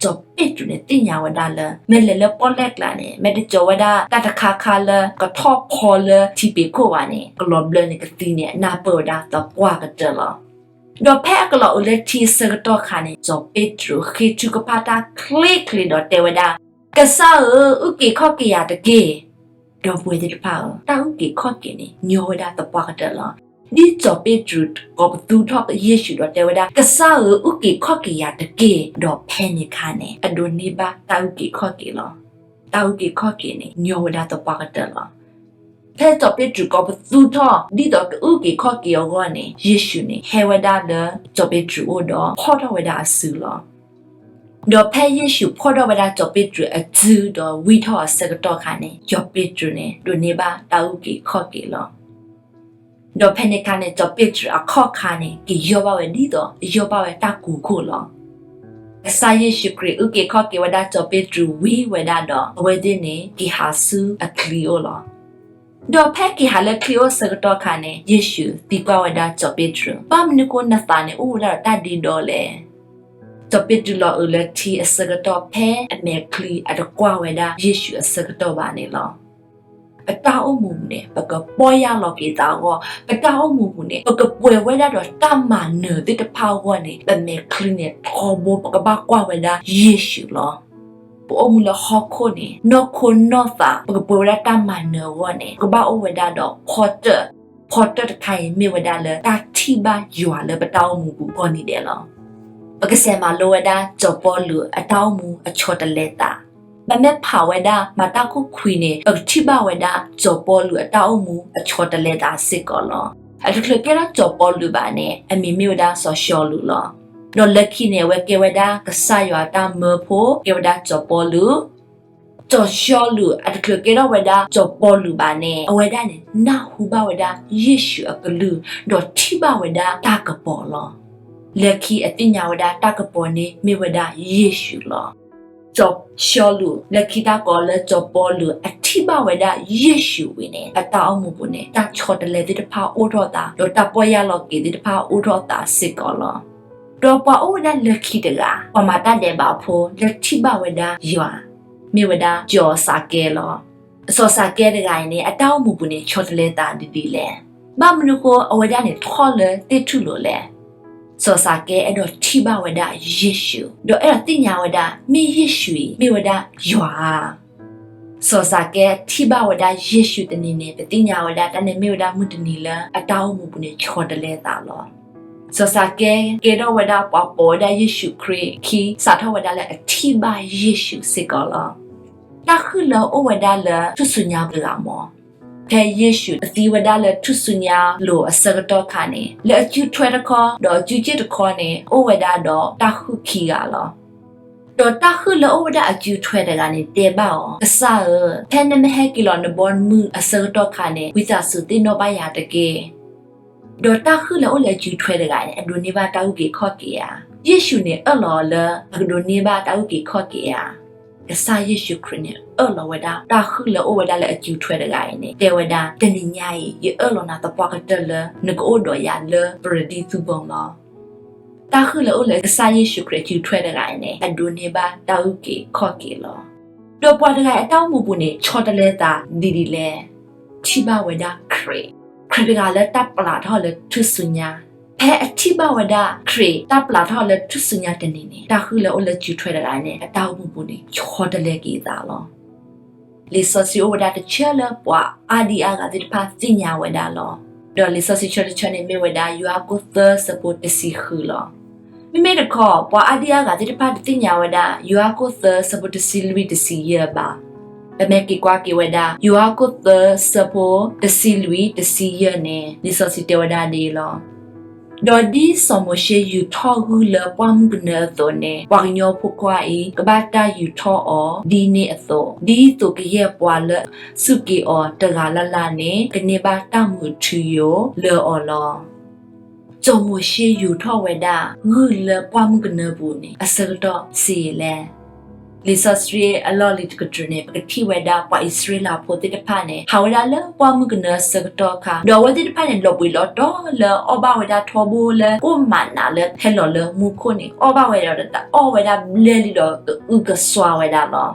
စီၤပ့းတရူးန့ၣ် သ့ၣ်ညါဝဲဒၣ်လၢ မ့ၢ်လဲၤလၢပီၣ်လဲၣ်ကျါန့ၣ် မ့ၢ်တကီၤဝဲဒၣ်တၢ်တခါခါလၢ ကထီၣ်ဖီလၢထံပ့ၤခိၣ်ဘၣ်န့ၣ် ကလီၤဘျၢန့ၣ်ကသံန့ၣ် အနၢ်ပၢၢ်ဝဲဒၣ်သပှၢ်ကတၢၢ်လီၤ. ဒီးဖဲအကလီၤအုးလၢထံအဆၢကတီၢ်ခါန့ၣ် စီၤပ့းတရူးဃ့ထုကဖၣ်တၢ်ချ့ချ့ဒီးတဲဝဲဒၣ်, ကစၢ်ဧၢ, အုၣ်က့ၤခီၣ်က့ၤယၤတက့ၢ်. ဒီပုၢ်ဝဲၢ်သ့ၣ်တဖၣ်ဧၢ, တၢ်အုၣ်က့ၤခီၣ်က့ၤန့ၣ် ညီဝဲဒၣ်သပှၢ်ကတၢၢ်လီၤ. ဒ်စီၤပ့းတရူးကိးပသူထီၣ်ယ့ၣ်ၡူးဒီးတဲဝဲဒၣ်, ကစၢ်ဧၢ, အုၣ်က့ၤခီၣ်က့ၤယၤတက့ၢ်, ဒီးဖဲန့ၣ်အခါန့ၣ် အဒိးန့ၢ်ဘၣ်တၢ်အုၣ်က့ၤခီၣ်က့ၤလီၤ. တၢ်အုၣ်က့ၤခီၣ်က့ၤန့ၣ် ညီဝဲဒၣ်သပှၢ်ကတၢၢ်လီၤ. ဖဲစီၤပ့းတရူးကိးပသူထီၣ် ဒ်သိးကအုၣ်က့ၤခီၣ်က့ၤအဂီၢ်န့ၣ်, ယ့ၣ်ၡူးန့ၣ် ဟဲဝဲဒၣ်လၢစီၤပ့းတရူးအိၣ်ဒီး ဖီၣ်ထီၣ်ဝဲဒၣ်အစုလီၤ. ဒီးဖဲယ့ၣ်ၡူးဖီၣ်ထီၣ်ဝဲဒၣ်စီၤပ့းတရူးအစုဒီးဝံထီၣ်အဆၢကတီၢ်ခါန့ၣ်, စီၤပ့းတရူးန့ၣ် ဒိးန့ၢ်ဘၣ်တၢ်အုၣ်က့ၤခီၣ်က့ၤလီၤ. ဒီးဖဲန့ၣ်အခါန့ၣ် စီၤပ့းတရူးအခီၣ်ခါန့ၣ် က့ၤယီၢ်ဘၣ်ဝဲဒ်သိး ယီၢ်ဘၣ်ဝဲတၢ်ကူးခိၣ်လီၤ. ကစၢ်ယ့ၣ်ၡူးခရံာ်အုၣ်က့ၤခီၣ်က့ၤဝဲဒၣ်စီၤပ့းတရူးဝံၤဝဲဒၣ်ဒီး အဝဲသ့ၣ်န့ၣ် က့ၤဟးဆူအချံအိၣ်လီၤ. ဒီးဖဲက့ၤဟးလၢချံအိၣ်အဆၢကတီၢ်ခါန့ၣ် ယ့ၣ်ၡူးသံကွၢ်ဝဲဒၣ်စီၤပ့းတရူး, ဘၣ်မနုၤဃိနသးန့ၣ်အိၣ်ဝဲဒၣ်ဒီးတၢ်ဒ့ဒီလဲၣ်. စီၤပ့းတရူးလီၤအုးလၢထံအဆၢကတီၢ် ဖဲအမဲာ်ချံအတကွၢ်ဝဲဒၣ်ယ့ၣ်ၡူးအဆၢကတီၢ်ဘၣ်န့ၣ်လီၤ. ပတၢ်အိၣ်မူပူၤန့ၣ် ပကပီၢ်ယၢ်လီၤက့ၤသးအဂီၢ်, ပတၢ်အိၣ်မူပူၤန့ၣ် ပကပှဲၤဝဲဒၣ်ဒီးတၢ်မၤနၢၤသ့ၣ်တဖၣ်အဂီၢ်န့ၣ် ပမဲာ်ချံန့ၣ်ထီဘိ ပကဘၣ်ကွၢ်ဝဲဒၣ်ယ့ၣ်ၡူးလီၤ. ပအိၣ်မူလၢဟီၣ်ခိၣ်န့ၣ် နီၢ်ခိနီၢ်သး ပကပှဲၤဝဲဒၣ်တၢ်မၤနၢၤအဂီၢ်န့ၣ် ပကဘၣ်အိၣ်ဝဲဒၣ်ဒီးဖီတၢၣ်, ဖီတၢၣ်တခါအံၤ မ့ၢ်ဝဲဒၣ်လၢတၢ်ထံၣ်ဘၣ်ယွၤလၢပတၢ်အိၣ်မူပူၤကိးနံၤဒဲးလီၤ. ပကစးမၤလိဝဲဒၣ်စီၤပီလူးအတၢ်အိၣ်မူအဆီတလဲသး ပမ့ၢ်ဖးဝဲဒၣ်မၤတၢ်ခိၣ်ခွံန့ၣ် ပကထံၣ်ဘၣ်ဝဲဒၣ်စီၤပီလူးအတၢ်အိၣ်မူအဆီတလဲသးစ့ၢ်ကီးလီၤ. အတချုးကဲထီၣ်စီၤပီလူးဘၣ်န့ၣ် အမံၤမ့ၢ်ဝဲဒၣ်စီၤၡီလူးလီၤ. ဒီးလၢခံန့ၣ် အဝဲကဲဝဲဒၣ်ကစၢ်ယွၤအတၢ်မၢဖိ ကဲဝဲဒၣ်စီၤပီလူး စီၤၡီလူး အတချုးကဲထီၣ်ဝဲဒၣ်စီၤပီလူးဘၣ်န့ၣ် အဝဲဒၣ်န့ၣ် နၢ်ဟူဘၣ်ဝဲဒၣ်ယ့ၣ်ၡူးအကလုၢ် ဒီးထံၣ်ဘၣ်ဝဲဒၣ်တၢ်ကပီၤလီၤ. လၢခံအသ့ၣ်ညါဝဲဒၣ်တၢ်ကပီၤန့ၣ်မ့ၢ်ဝဲဒၣ်ယ့ၣ်ၡူးလီၤ. စီၤၡီလူး လၢခံတၢ်ကိးလၢစီၤပီလူး အထံၣ်ဘၣ်ဝဲဒၣ်ယ့ၣ်ၡူးဝံၤန့ၣ် အတၢ်အိၣ်မူပူၤန့ၣ် တၢ်ဆီတလဲသ့ၣ်တဖၣ်အိၣ်ထီၣ်သး ဒီးတၢ်ပီၢ်ယၢ်လီၤက့ၤသ့ၣ်တဖၣ်အိၣ်ထီၣ်သးစ့ၢ်ကီးလီၤ. ဒီးပှၤအိၣ်ဝဲဒၣ်လၢခံတဂၤ ပှၤမၤတၢ်ဒဲးဘးဖိ လၢထံၣ်ဘၣ်ဝဲဒၣ်ယွၤ မ့ၢ်ဝဲဒၣ်စီၤစၤကဲလီၤ. စီၤစၤကဲတဂၤအံၤန့ၣ် အတၢ်အိၣ်မူပူၤန့ၣ် ဆီတလဲသးဒ်လဲၣ်. ဘၣ်မနုၤဃိအဝဲဒၣ်န့ၣ် ထီၣ်လၢသ့ၣ်ထူၣ်လိၤလဲၣ်. စီၤစၤကဲအဲၣ်ဒိးထံၣ်ဘၣ်ဝဲဒၣ်ယ့ၣ်ၡူး ဒီးအဲၣ်ဒိးသ့ၣ်ညါဝဲဒၣ် မ့ၢ်ယ့ၣ်ၡူးအံၤ မ့ၢ်ဝဲဒၣ်ယွၤဧါ. စီၤစၤကဲထံၣ်ဘၣ်ဝဲဒၣ်ယ့ၣ်ၡူးတနံၤန့ၣ် ပသ့ၣ်ညါဝဲဒၣ် တၢ်န့ၣ်မ့ၢ်ဝဲဒၣ်မုၢ်တနံၤလၢအတၢ်အိၣ်မူပူၤန့ၣ် ဆီတလဲသးလီၤ. စီၤစၤကဲကဲထီၣ်ဝဲဒၣ်ပှၤပိာ်ဝဲဒၣ်ယ့ၣ်ၡူးခရံာ်အခံ စးထီၣ်ဝဲဒၣ်လၢအထံၣ်ဘၣ်ယ့ၣ်ၡူးစ့ၢ်ကီးလီၤ. တၢ်ဃုာ်လၢအအိၣ်ဝဲဒၣ်လၢထူၣ်စုညါတဂၤမ့ၢ် ဖဲယ့ၣ်ၡူးသံဝဲဒၣ်လၢထူၣ်စုညါလိၤအဆၢကတီၢ်ခါန့ၣ် လၢအစုထွဲတခီ ဒီးအစုစ့ၣ်တခီန့ၣ် အိၣ်ဝဲဒၣ်ဒီးတၢ်ဃုာ်ခံဂၤလီၤ. ဒီးတၢ်ဃုာ်လၢအိၣ်ဝဲဒၣ်အစုထွဲတဂၤန့ၣ် တဲဘၣ်အီၤ, ကစၢ်ဧၢ, ဖဲနမ့ၢ်ဟဲက့ၤလီၤနဘီမုၢ်အဆၢကတီၢ်ခါန့ၣ် ဝံသးစူၤသ့ၣ်နီၣ်ဘၣ်ယၤတက့ၢ်. ဒီးတၢ်ဃုာ်လၢအိၣ်လၢအစုထွဲတဂၤန့ၣ် အဒိးန့ၢ်ဘၣ်တၢ်အုၣ်က့ၤခီၣ်က့ၤဧါ. ယ့ၣ်ၡူးန့ၣ်အၢၣ်လီၤအီၤလၢ အကဒိးန့ၢ်ဘၣ်တၢ်အုၣ်က့ၤခီၣ်က့ၤဧါ. ကစၢ်ယ့ၣ်ၡူးခရံာ်န့ၣ် အၢၣ်လီၤဝဲဒၣ် တၢ်ဃုာ်လၢအိၣ်ဝဲဒၣ်လၢအစုထွဲတဂၤအံၤန့ၣ် တဲဝဲဒၣ်, တနံၤညါအံၤ ယအၢၣ်လီၤနၤသပှၢ်ကတၢၢ်လၢ နကအိၣ်ဒီးယၤလၢပရဒံသူဘီလီၤ. တၢ်ဃုာ်လၢအိၣ်လၢကစၢ်ယ့ၣ်ၡူးခရံာ်အစုထွဲတဂၤအံၤန့ၣ် အဒိးန့ၢ်ဘၣ်တၢ်အုၣ်က့ၤခီၣ်က့ၤလီၤ. ဒီးပှၤတဂၤအံၤအတၢ်အိၣ်မူပူၤန့ၣ် ဆီတလဲသးဒ်ဒ်လဲၣ်. ထံၣ်ဘၣ်ဝဲဒၣ်ခရံာ်, ခရံာ်တဂၤလၢတၢ်ပျၢ်ထီၣ်လၢထူၣ်စုညါ. ဖဲအထံၣ်ဘၣ်ဝဲဒၣ်ခရံာ်တၢ်ပျၢ်ထီၣ်လၢထူၣ်စုညါတနံၤန့ၣ် တၢ်ဃုာ်လၢအိၣ်လၢစုထွဲတဂၤန့ၣ် အတၢ်အိၣ်မူပူၤန့ၣ် ဆီတလဲက့ၤသးလီၤ. လံာ်စီဆှံအိၣ်ဝဲဒၣ်တဆၢလၢပှၤအါဒံအါဂၤသ့ၣ်တဖၣ်သ့ၣ်ညါဝဲဒၣ်လီၤ. ဒီးလံာ်စီဆှံတဆၢတဆၢန့ၣ်မ့ၢ်ဝဲဒၣ် ယိၤဟၣ်ခိၣ်သၢဆၢဖိတဆံဃုလီၤ. မ့မ့ၢ်တခီ ပှၤအါဒံအါဂၤသ့ၣ်တဖၣ်တသ့ၣ်ညါဝဲဒၣ် ယိၤဟၣ်ခိၣ်သၢဆၢဖိတဆံလွံၢ်တဆံယဲၢ်ဘၣ်. ပမ့ၢ်က့ၤကွၢ်က့ၤဝဲဒၣ် ယိၤဟၣ်ခိၣ်သၢဆၢဖိတဆံလွံၢ်တဆံယဲၢ်န့ၣ် လံာ်စီဆှံတဲဝဲဒၣ်ဒ်အံၤလီၤ. ဒီးဒ်စီၤမိၤၡ့ယူာ်ထီၣ်ဂုၢ်လၢပှၢ်မုၢ်ကနၢအသိးန့ၣ် ပှၤကညီဖိခွါအံၤ ကဘၣ်တၢ်ယူာ်ထီၣ်အီၤဒ်န့ၣ်အသိး, ဒ်သိးကယဲၢ်ပှၤလၢအစူၢ်က့ၤအီၤတဂၤလၢ်လၢ်န့ၣ် ကန့ၢ်ဘၣ်တၢ်မူအထူအယိာ်လၢအီၤလီၤ. စီၤမိၤၡ့ယူာ်ထီၣ်ဝဲဒၣ် ဂုၢ်လၢပှၢ်မုၢ်ကနၢပူၤန့ၣ် အဆၢကတီၢ်ဆံးယံာ်လဲၣ်. လံာ်စီဆှံအလီၢ်လံၤတကတြူၢ်န့ၣ် ပကထံၣ်ဝဲဒၣ်ပှၤအံၣ်စရ့လးဖိသ့ၣ်တဖၣ်န့ၣ် ဟးဝဲဒၣ်လၢပှၢ်မုၢ်ကနၢအဆၢကတီၢ်အခါ, ဒီးအဝဲသ့ၣ်တဖၣ်န့ၣ် လီၤဘှံးလီၤတီၤလၢအီၣ်ဘၣ်ဝဲဒၣ်ထီဘိလၢကိၣ်မၤနးလၢဟဲလီၤလၢမူခိၣ်န့ၣ် အီၣ်ဘၣ်ဝဲဒီး အီၣ်ဝဲဒၣ်ဘျဲလံဒီးကအုကစွါဝဲဒၣ်လီၤ.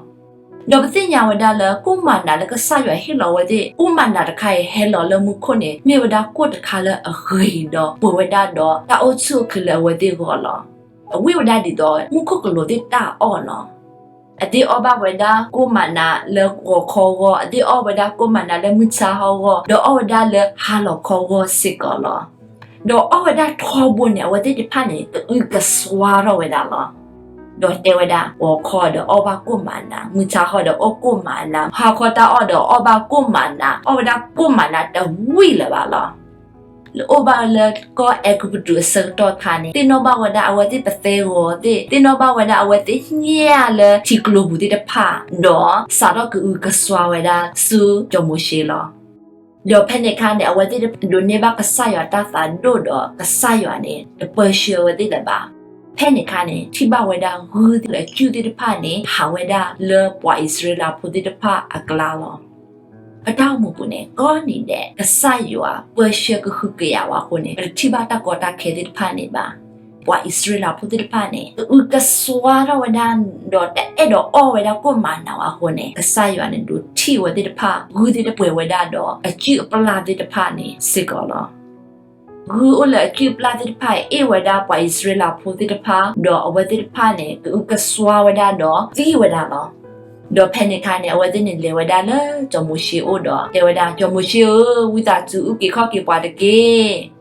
ဒီးပသ့ၣ်ညါဝဲဒၣ်လၢ ကိၣ်မၤနးလၢကစၢ်ယွၤဟ့ၣ်လီၤဝဲသ့ၣ် ကိၣ်မၤနးတခါအံၤဟဲလီၤလၢမူခိၣ်န့ၣ် မ့ၢ်ဝဲဒၣ်ကိၣ်တခါလၢအဂ့ၤဒီး ပှဲၤဝဲဒၣ်ဒီးတၢ်အိၣ်ဆူၣ်အိၣ်ချ့လၢအဝဲသ့ၣ်အဂီၢ်လီၤ. အဝဲဝဲဒၣ်ဒ်သိး မူခိၣ်ကလူးသ့ၣ်တၢ်အီၣ်လီၤ. အသ့ၣ်အီၣ်ဘၣ်ဝဲဒၣ်ကိၣ်မးနးလၢဂီၤခီအဂီၢ်, အသ့ၣ်အီၣ်ဝဲဒၣ်ကိၣ်မးနးလၢမုၢ်ဆါဟီအဂီၢ်, ဒီးအီၣ်ဝဲဒၣ်လၢဟါလီၤခီအဂီၢ်စ့ၢ်ကီးလီၤ. ဒီးအီၣ်ဝဲဒၣ်ထီဘိန့ၣ် အဝဲသ့ၣ်တဖၣ်န့ၣ် ကအုကစွါထီၣ်ဝဲဒၣ်လီၤ. ဒီးတဲဝဲဒၣ် ဂီၤခီဒီးအီၣ်ဘၣ်ကိၣ်မးနး, မုၢ်ဆါဟီဒီးအီၣ်ကိၣ်မးနး, ဟါခီတၢ်အီၣ်ဒီးအီၣ်ဘၣ်ကိၣ်မးနး, အီၣ်ဝဲဒၣ်ကိၣ်မးနးတဝံၣ်လၢၤဘၣ်လီၤ. လၢအိၣ်ဘၣ်လၢကီၢ်အဲၤကူပတူးအဆၢကတီၢ်အခါန့ၣ် သ့ၣ်နီၣ်ဘၣ်ဝဲဒၣ်အဝဲသ့ၣ်ပသဲဂီၤသ့ၣ်, သ့ၣ်နီၣ်ဘၣ်ဝဲဒၣ်အဝဲသ့ၣ်ညၣ်လၢထံကျိပူၤသ့ၣ်တဖၣ်, ဒီးစးထီၣ်ကအုကစွါဝဲဒၣ်ဆူစီၤမိၤၡ့လီၤ. ဒီးဖဲန့ၣ်အခါန့ၣ် အဝဲသ့ၣ်တဖၣ်ဒိးန့ၢ်ဘၣ်ကစၢ်ယွၤတၢ်သးဒိၣ်ဒီး ကစၢ်ယွၤန့ၣ် တပၢဆှၢအဝဲသ့ၣ်လၢၤဘၣ်. ဖဲန့ၣ်အခါန့ၣ် ထံၣ်ဘၣ်ဝဲဒၣ်ဂုၢ်လၢအစုၣ်သ့ၣ်တဖၣ်န့ၣ် ဟးဝဲဒၣ်လၢပှၤအံၣ်စရ့လးဖိသ့ၣ်တဖၣ်အကျါလီၤ. ပတၢ်အိၣ်မူပူၤန့ၣ် ကိးနံၤဒဲး ကစၢ်ယွၤပၢဆှၢကဟုကယာ်ဝဲအဃိန့ၣ် ပတထံၣ်ဘၣ်တၢ်ကီတၢ်ခဲသ့ၣ်တဖၣ်န့ၣ်ဘၣ်. ပှၤအံၣ်စရ့လးဖိသ့ၣ်တဖၣ်န့ၣ် ကအုကစွါထီၣ်ဝဲဒၣ် ဒီးတအဲၣ်ဒိးအီၣ်ဝဲဒၣ်ကိၣ်မးနးဝဲအဃိန့ၣ် ကစၢ်ယွၤန့ၣ်ဒိးထံၣ်ဝဲသ့ၣ်တဖၣ် ဂုၢ်သ့ၣ်တဖၣ်ပှဲၤဝဲဒၣ်ဒီးအစုၣ်အပျၢ်သ့ၣ်တဖၣ်န့ၣ်စ့ၢ်ကီးလီၤ. ဂုၢ်အိၣ်လၢအစုၣ်အပျၢ်သ့ၣ်တဖၣ်အံၤ အ့ၣ်ဝဲဒၣ်ပှၤအံၣ်စရ့လးဖိသ့ၣ်တဖၣ်, ဒီးအဝဲသ့ၣ်တဖၣ်န့ၣ် ကအုကစွါဝဲဒၣ်ဒီးသံဝဲဒၣ်လီၤ. ဒီးဖဲန့ၣ်အခါန့ၣ် အဝဲသ့ၣ်န့ၣ်လဲၤဝဲဒၣ်လၢစီၤမိၤၡ့အအိၣ်ဒီး တဲဝဲဒၣ် စီၤမိၤၡ့ဧၢ, ဝံသးစူၤအုၣ်က့ၤခီၣ်က့ၤပှၤတက့ၢ်.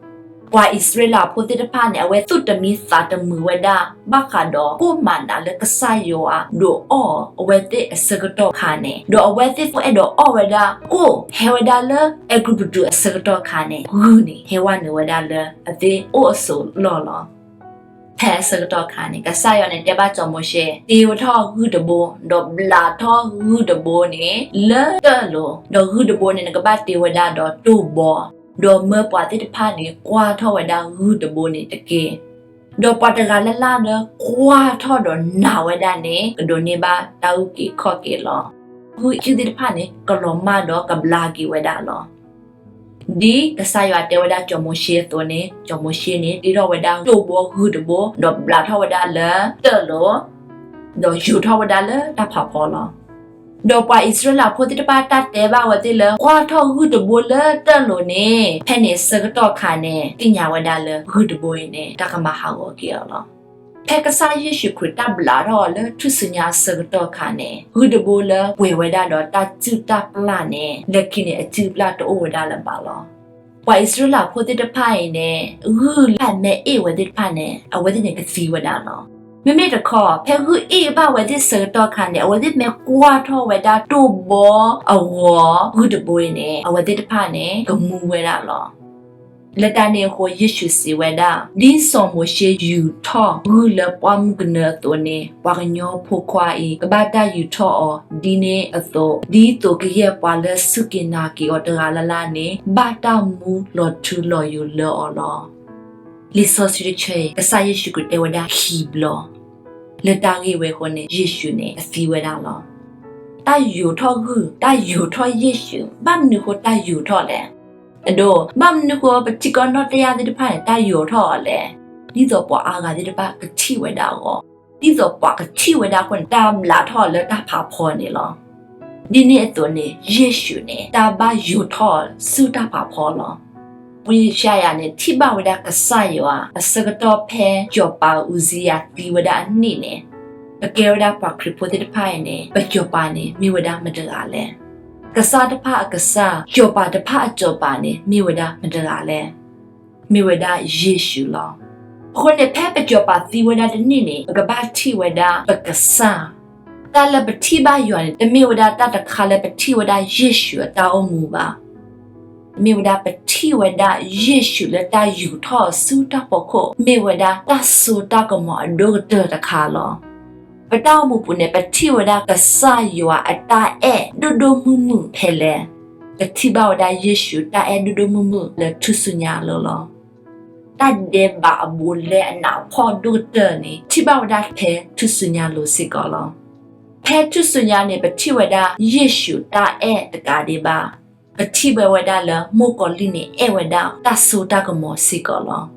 ပှၤအံၣ်စရ့လးဖိသ့ၣ်တဖၣ်န့ၣ် အဝဲသူၣ်တမံသးတမုာ်ဝဲဒၣ် ဘၣ်ဃးဒီးကိၣ်မးနးလၢကစၢ်ယွၤဒိးအီၣ်အဝဲသ့ၣ်အဆၢကတီၢ်အခါန့ၣ်, ဒီးအဝဲသ့ၣ်သူၣ်အဲၣ်ဒိးအီၣ်ဝဲဒၣ်ကိၣ်ဟဲဝဲဒၣ်လၢအဲၤကူပတူးအဆၢကတီၢ်အခါန့ၣ် ဂုၢ်န့ၣ် ဟဲဝဲနုာ်ဝဲဒၣ်လၢအသ့ၣ်အိၣ်အစိၤလီၢ်လီၤ. ဖဲအဆၢကတီၢ်အခါန့ၣ် ကစၢ်ယွၤန့ၣ်တဲဘၣ်စီၤမိၤၡ့, တ့ထီၣ်ဂုၢ်တဘိ, ဒီးဘျးထီၣ်ဂုၢ်တဘိန့ၣ် လၢတၢၢ်လိၤ, ဒီးဂုၢ်တဘိန့ၣ် နကဘၣ်တ့ဝဲဒၣ်ဒီးတိၢ်ဘီ, ဒီးမၢပှၤသ့ၣ်တဖၣ်န့ၣ် ကွၢ်ထီၣ်ဝဲဒၣ်ဂုၢ်တဘိန့ၣ်တက့ၢ်. ဒီးပှၤတဂၤလၢ်လၢ်လၢကွၢ်ထီၣ်ဒီးနာ်ဝဲဒၣ်န့ၣ် ကဒိးန့ၢ်ဘၣ်တၢ်အုၣ်က့ၤခီၣ်က့ၤလီၤ. ဂုၢ်အစုၣ်သ့ၣ်တဖၣ်န့ၣ် ကလီၤမၢ်ဒီးကဘျါက့ၤဝဲဒၣ်လီၤ. ဒ်ကစၢ်ယွၤတဲဝဲဒၣ်စီၤမိၤၡ့အသိးန့ၣ်, စီၤမိၤၡ့န့ၣ် တ့ထီၣ်ဝဲဒၣ်တိၢ်ဘီဂုၢ်တဘိ, ဒီးဘျးထီၣ်ဝဲဒၣ်လၢတၢၢ်လိၤ, ဒီးယူာ်ထီၣ်ဝဲဒၣ်လၢတၢ်ဖးဖီလီၤ. ဒီးပှၤအံၣ်စရ့လးဖိသ့ၣ်တဖၣ်တၢ်တဲဘၣ်ဝဲသ့ၣ်လၢ ကွၢ်ထီၣ်ဂုၢ်တဘိလၢတၢၢ်လိၤန့ၣ်, ဖဲန့ၣ်ဆၢကတီၢ်အခါန့ၣ် သ့ၣ်ညါဝဲဒၣ်လၢဂုၢ်တဘိအံၤန့ၣ် တၢ်ကမၤဟးဂီၤက့ၤအီၤလီၤ. ဖဲကစၢ်ယ့ၣ်ၡူးခရံာ်တၢ်ဘျးထီၣ်အီၤလၢထူၣ်စုညါအဆၢကတီၢ်အခါန့ၣ်, ဂုၢ်တဘိလၢပှဲၤဝဲဒၣ်ဒီးတၢ်စုၣ်တၢ်ပျၢ်န့ၣ် လၢခံန့ၣ် အစုၣ်အပျၢ်တအိၣ်ဝဲဒၣ်လၢၤဘၣ်လီၤ. ပှၤအံၣ်စရ့လးဖိသ့ၣ်တဖၣ်အံၤန့ၣ် ဂုၢ်လၢအမ့ၢ်အ့ၣ်ဝဲသ့ၣ်တဖၣ်န့ၣ် အဝဲသ့ၣ်န့ၣ်ကသံဝဲဒၣ်လီၤ. မ့မ့ၢ်တခီ ဖဲဂုၢ်အ့ၣ်ဘၣ်ဝဲသ့ၣ်ဆၢကတီၢ်အခါန့ၣ် အဝဲသ့ၣ်မ့ၢ်ကွၢ်ထီၣ်ဝဲဒၣ်တိၢ်ဘီအဂီၤဂုၢ်တဘိအံၤန့ၣ် အဝဲသ့ၣ်တဖၣ်န့ၣ် ကမူဝဲဒၣ်လီၤ. လၢတၢ်န့ၣ်အဃိ ယ့ၣ်ၡူးစံးဝဲဒၣ်, ဒ်စီၤမိၤၡ့ယူာ်ထီၣ်ဂုၢ်လၢပှၢ်မုၢ်ကနၢအသိးန့ၣ်, ပှၤကညီဖိခွါအံၤ ကဘၣ်တၢ်ယူာ်ထီၣ်အီၤဒ်န့ၣ်အသိး, ဒ်သိးကယဲၢ်ပှၤလၢစူၢ်က့ၤနာ်က့ၤအီၤတဂၤလၢ်လၢ်န့ၣ် ဘၣ်တၢ်မူလီၤထူလီၤယိာ်လၢအီၤလီၤ. လံာ်စီဆှံတဆၢအံၤ ကစၢ်ယ့ၣ်ၡူးခရံာ်တဲဝဲဒၣ်ခံဘျီ, လၢတၢ်ဂ့ၢ်ဝဲအဃိန့ၣ် ယ့ၣ်ၡူးန့ၣ် အသံဝဲဒၣ်လီၤ. တၢ်ယူာ်ထီၣ်ဂုၢ်, တၢ်ယူာ်ထီၣ်ယ့ၣ်ၡူး, ဘၣ်မနုၤဃိတၢ်ယူာ်ထီၣ်လဲၣ်. အဒိ, ဘၣ်မနုၤဃိပထံကီၢ်နီၣ်တယၢ်သ့ၣ်တဖၣ်န့ၣ် တၢ်ယူာ်ထီၣ်အီၤလဲၣ်. ဒ်သိးပှၤအါဂၤသ့ၣ်တဖၣ်ကထံၣ်ဝဲဒၣ်အဂီၢ်, ဒ်သိးပှၤကထံၣ်ဝဲဒၣ်အဃိန့ၣ် တၢ်ဘျးထီၣ်လၢတၢ်ဖးဖီန့ၣ်လီၤ. ဒ်န့ၣ်အသိးန့ၣ် ယ့ၣ်ၡူးန့ၣ် တၢ်ဘၣ်ယူာ်ထီၣ်ဆူတၢ်ဖးဖီလီၤ. ပှၤယၡါယၤန့ၣ် ထံၣ်ဘၣ်ဝဲဒၣ်ကစၢ်ယွၤ အဆၢကတီၢ်ဖဲစီၤပၤအူစံယၤသံဝဲဒၣ်အနံၣ်န့ၣ်, ပကဲဝဲဒၣ်ပှၤခရံာ်ဖိသ့ၣ်တဖၣ်အံၤန့ၣ် ပစီၤပၤန့ၣ် မ့ၢ်ဝဲဒၣ်မတဂၤလဲၣ်. ကစၢ်တဖၣ်အကစၢ်, စီၤပၤတဖၣ်အစီၤပၤန့ၣ် မ့ၢ်ဝဲဒၣ်မတဂၤလဲၣ်. မ့ၢ်ဝဲဒၣ်ယ့ၣ်ၡူးလီၤ. အဃိန့ၣ် ဖဲပစီၤပၤသံဝဲဒၣ်တနံၣ်န့ၣ် ပကဘၣ်ထံၣ်ဝဲဒၣ်ပကစၢ်, တၢ်လၢပထံၣ်ဘၣ်ယွၤန့ၣ် တမ့ၢ်ဝဲဒၣ်တၢ်တခါလၢပထံၣ်ဝဲဒၣ်ယ့ၣ်ၡူးအတၢ်အိၣ်မူဘၣ်. မ့ၢ်ဝဲဒၣ်ပထံၣ်ဝဲဒၣ်ယ့ၣ်ၡူးလၢတၢ်ယူာ်ထီၣ်ဆူတၢ်ဖီခိၣ်, မ့ၢ်ဝဲဒၣ်တၢ်စိတၢ်ကမီၤအဒိၣ်ကတၢၢ်တခါလီၤ. ပတၢ်အိၣ်မူပူၤန့ၣ် ပထံၣ်ဝဲဒၣ်ကစၢ်ယွၤအတၢ်အဲၣ်ဒိၣ်ဒိၣ်မုၢ်မုၢ်ဖဲလဲၣ်. ပထံၣ်ဘၣ်ဝဲဒၣ်ယ့ၣ်ၡူးတၢ်အဲၣ်ဒိၣ်ဒိၣ်မုၢ်မုၢ်လၢထူၣ်စုညါအလိၤလီၤ. တၢ်ဒဲးဘးအဘူးအလဲအနးအဖှီၣ်ဒိၣ်ကတၢၢ်န့ၣ် ထံၣ်ဘၣ်ဝဲဒၣ်ဖဲထူၣ်စုညါအလိၤစ့ၢ်ကီးလီၤ. ဖဲထူၣ်စုညါန့ၣ် ပထံၣ်ဝဲဒၣ်ယ့ၣ်ၡူးတၢ်အဲၣ်တကးဒံးဘၣ်, ပထံၣ်ဘၣ်ဝဲဒၣ်လၢမိၢ်ကီၤလံၢ်န့ၣ် အဲၣ်ဝဲဒၣ်တၢ်စိတၢ်ကမီၤစ့ၢ်ကီးလီၤ.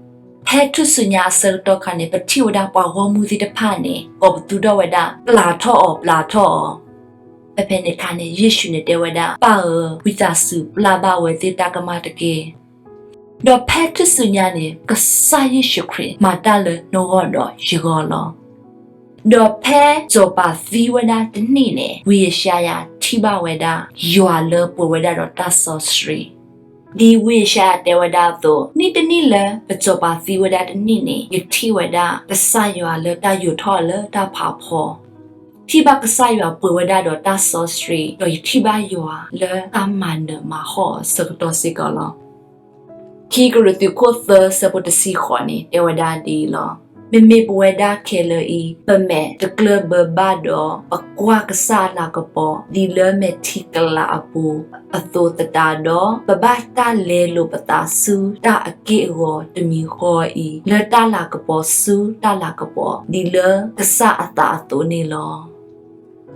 ဖဲထူၣ်စုညါအဆၢကတီၢ်ခါန့ၣ် ပထံၣ်ဝဲဒၣ်ပှၤဂီၢ်မုၢ်သ့ၣ်တဖၣ်န့ၣ် ကိးပသူထီၣ်ဝဲဒၣ် ပျၢ်ထီၣ်အီၤ, ပျၢ်ထီၣ်အီၤ. ဖဲဖဲန့ၣ်အခါန့ၣ် ယ့ၣ်ၡူးန့ၣ်တဲဝဲဒၣ်, ပၢ်ဧၢ, ဝံသးစူၤပျၢ်ဘၣ်အဝဲသ့ၣ်တၢ်ကမၣ်တက့ၢ်. ဒီးဖဲထူၣ်စုညါန့ၣ် ကစၢ်ယ့ၣ်ၡူးခရံာ်မၤတၢ်လၢနဂီၢ်ဒီးယဂီၢ်လီၤ. ဒီးဖဲစီၤပၤသံဝဲဒၣ်တနံၣ်န့ၣ်, ဝံယၡါယၤထံၣ်ဘၣ်ဝဲဒၣ် ယွၤလၢပှဲၤဝဲဒၣ်ဒီးတၢ်စီဆှံ. ဒ်ဝံယၡါယၤတဲဝဲဒၣ်အသိး, နံၣ်တနံၣ်လၢပစီၤပၤသံဝဲဒၣ်တနံၣ်န့ၣ်, ယထံၣ်ဝဲဒၣ်ကစၢ်ယွၤလၢတၢ်ယိးထီၣ်လၢတၢ်ဖးဖီ, ထံၣ်ဘၣ်ကစၢ်ယွၤပှဲၤဝဲဒၣ်ဒီးတၢ်စီဆှံ, ဒီးယထံၣ်ဘၣ်ယွၤလၢတၢ်မၤနၢၤမၤဟီၣ်အီၤအဆၢကတီၢ်စ့ၢ်ကီးလီၤ. ခံကရံၣ်သူးခိၣ်သၢဆၢဖိတဆံဃိးန့ၣ် တဲဝဲဒၣ်ဒ်အံၤလီၤ. မ့မ့ၢ်ပဝဲဒၣ်ခဲလၢာ်အံၤ, ပမဲာ်တကျၢၢ်ဘၢဘၣ်ဒီး, ပကွၢ်ကစၢ်အလၤကပီၤ ဒ်လၢမဲာ်ထံကလၤအပူၤအသိးသတးဒီး, ပဘၣ်တၢ်လဲလိာ်ပသးဆူတၢ်အက့ၢ်အဂီၤတမံၤဃီအံၤ, လၢတၢ်လၤကပီၤဆူတၢ်လၤကပီၤ, ဒ်လၢကစၢ်အသးအသိးန့ၣ်လီၤ.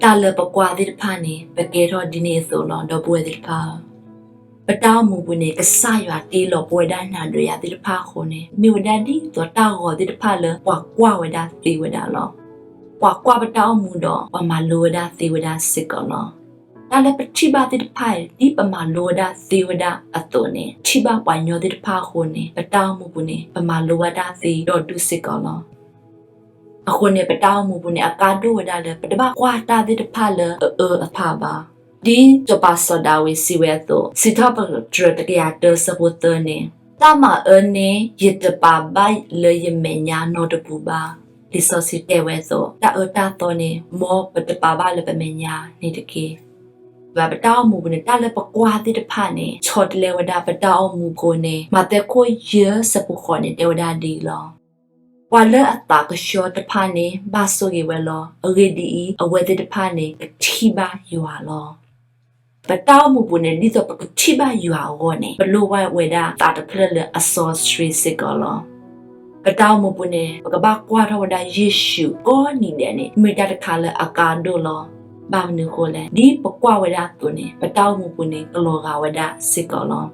တၢ်လၢပကွၢ်သ့ၣ်တဖၣ်န့ၣ် ပကဲထီၣ်ဒ်န့ၣ်အသိးလီၤ. ဒီပုၢ်ဝဲၢ်သ့ၣ်တဖၣ်ဧၢ, ပတၢ်အိၣ်မူပူၤန့ၣ် ကစၢ်ယွၤတ့လီၤပဝဲဒၣ်နၤဒီးယၤသ့ၣ်တဖၣ်အဃိန့ၣ်, မ့ၢ်ဝဲဒၣ်ဒ်သိးတၢ်ဂီၤသ့ၣ်တဖၣ်လၢပှၤကွၢ်ဝဲဒၣ်သ့ဝဲဒၣ်လီၤ. ပှၤကွၢ်ပတၢ်အိၣ်မူဒီး ပှၤမၤလိဝဲဒၣ်သ့ဝဲဒၣ်စ့ၢ်ကီးလီၤ. တၢ်လၢပထံၣ်ဘၣ်သ့ၣ်တဖၣ်အံၤ ဒ်ပမၤလိဝဲဒၣ်သ့ဝဲဒၣ်အသိးန့ၣ်, ထံၣ်ဘၣ်ပှၤညီသ့ၣ်တဖၣ်အဃိန့ၣ်, ပတၢ်အိၣ်မူပူၤန့ၣ် ပမၤလိဝဲဒၣ်သ့ဒီဒူၣ်စ့ၢ်ကီးလီၤ. အဃိန့ၣ် ပတၢ်အိၣ်မူပူၤန့ၣ် အကါဒိၣ်ဝဲဒၣ်လၢ ပတဘၣ်ကွၢ်တၢ်သ့ၣ်တဖၣ်လၢအအၢအဖးဘၣ်. ဒ်စီၤပၤစီၤဒၤဝံးစံးဝဲအသိး, စံးထီၣ်ပတြၢၤတကယၤတၢဆၢဖိသၢန့ၣ်, တၢ်မၤအၢန့ၣ် ယတပာ်ဘၣ်လၢယမဲာ်ညါနီတပူၤဘၣ်. လံာ်စီဆှံတဲဝဲအသိး, တၢ်အၢတၢ်သီန့ၣ် မ်ပတပာ်ဘၣ်လၢပမဲာ်ညါန့ၣ်တက့ၢ်. ဘၣ်ပတၢ်အိၣ်မူပူၤန့ၣ် တၢ်လၢပကွၢ်သ့ၣ်တဖၣ်န့ၣ် ဆီတလဲဝဲဒၣ်ပတၢ်အိၣ်မူအဃိန့ၣ်, မးသဲခိၣ်ယဲၢ်ဆၢဖိဃိးန့ၣ် တဲဝဲဒၣ်ဒ်အံၤလီၤ. ပှၤလၢအသးကဆှီတဖၣ်န့ၣ် ဘၣ်ဆိၣ်ဂ့ၤဝဲလီၤ. အဂ့ၢ်ဒ်အံၤ, အဝဲသ့ၣ်တဖၣ်န့ၣ် ကထံၣ်ဘၣ်ယွၤလီၤ. ပတၢ်အိၣ်မူပူၤန့ၣ် ဒ်သိးပကထံၣ်ဘၣ်ယွၤအဂီၢ်န့ၣ်, ပလိၣ်ဘၣ်ဝဲဒၣ်သးတဖျၢၣ်လၢအစီဆှံစ့ၢ်ကီးလီၤ. ပတၢ်အိၣ်မူပူၤန့ၣ် ပကဘၣ်ကွၢ်ထီၣ်ဝဲဒၣ်ယ့ၣ်ၡူးကိးနံၤဒဲးန့ၣ် မ့ၢ်တၢ်တခါလၢအကါဒိၣ်လီၤ. ဘၣ်မနုၤအဃိလဲၣ်, ဒ်ပကွၢ်ဝဲဒၣ်အသိးန့ၣ် ပတၢ်အိၣ်မူပူၤန့ၣ် ကလီၤဂာ်ဝဲဒၣ်စ့ၢ်ကီးလီၤ.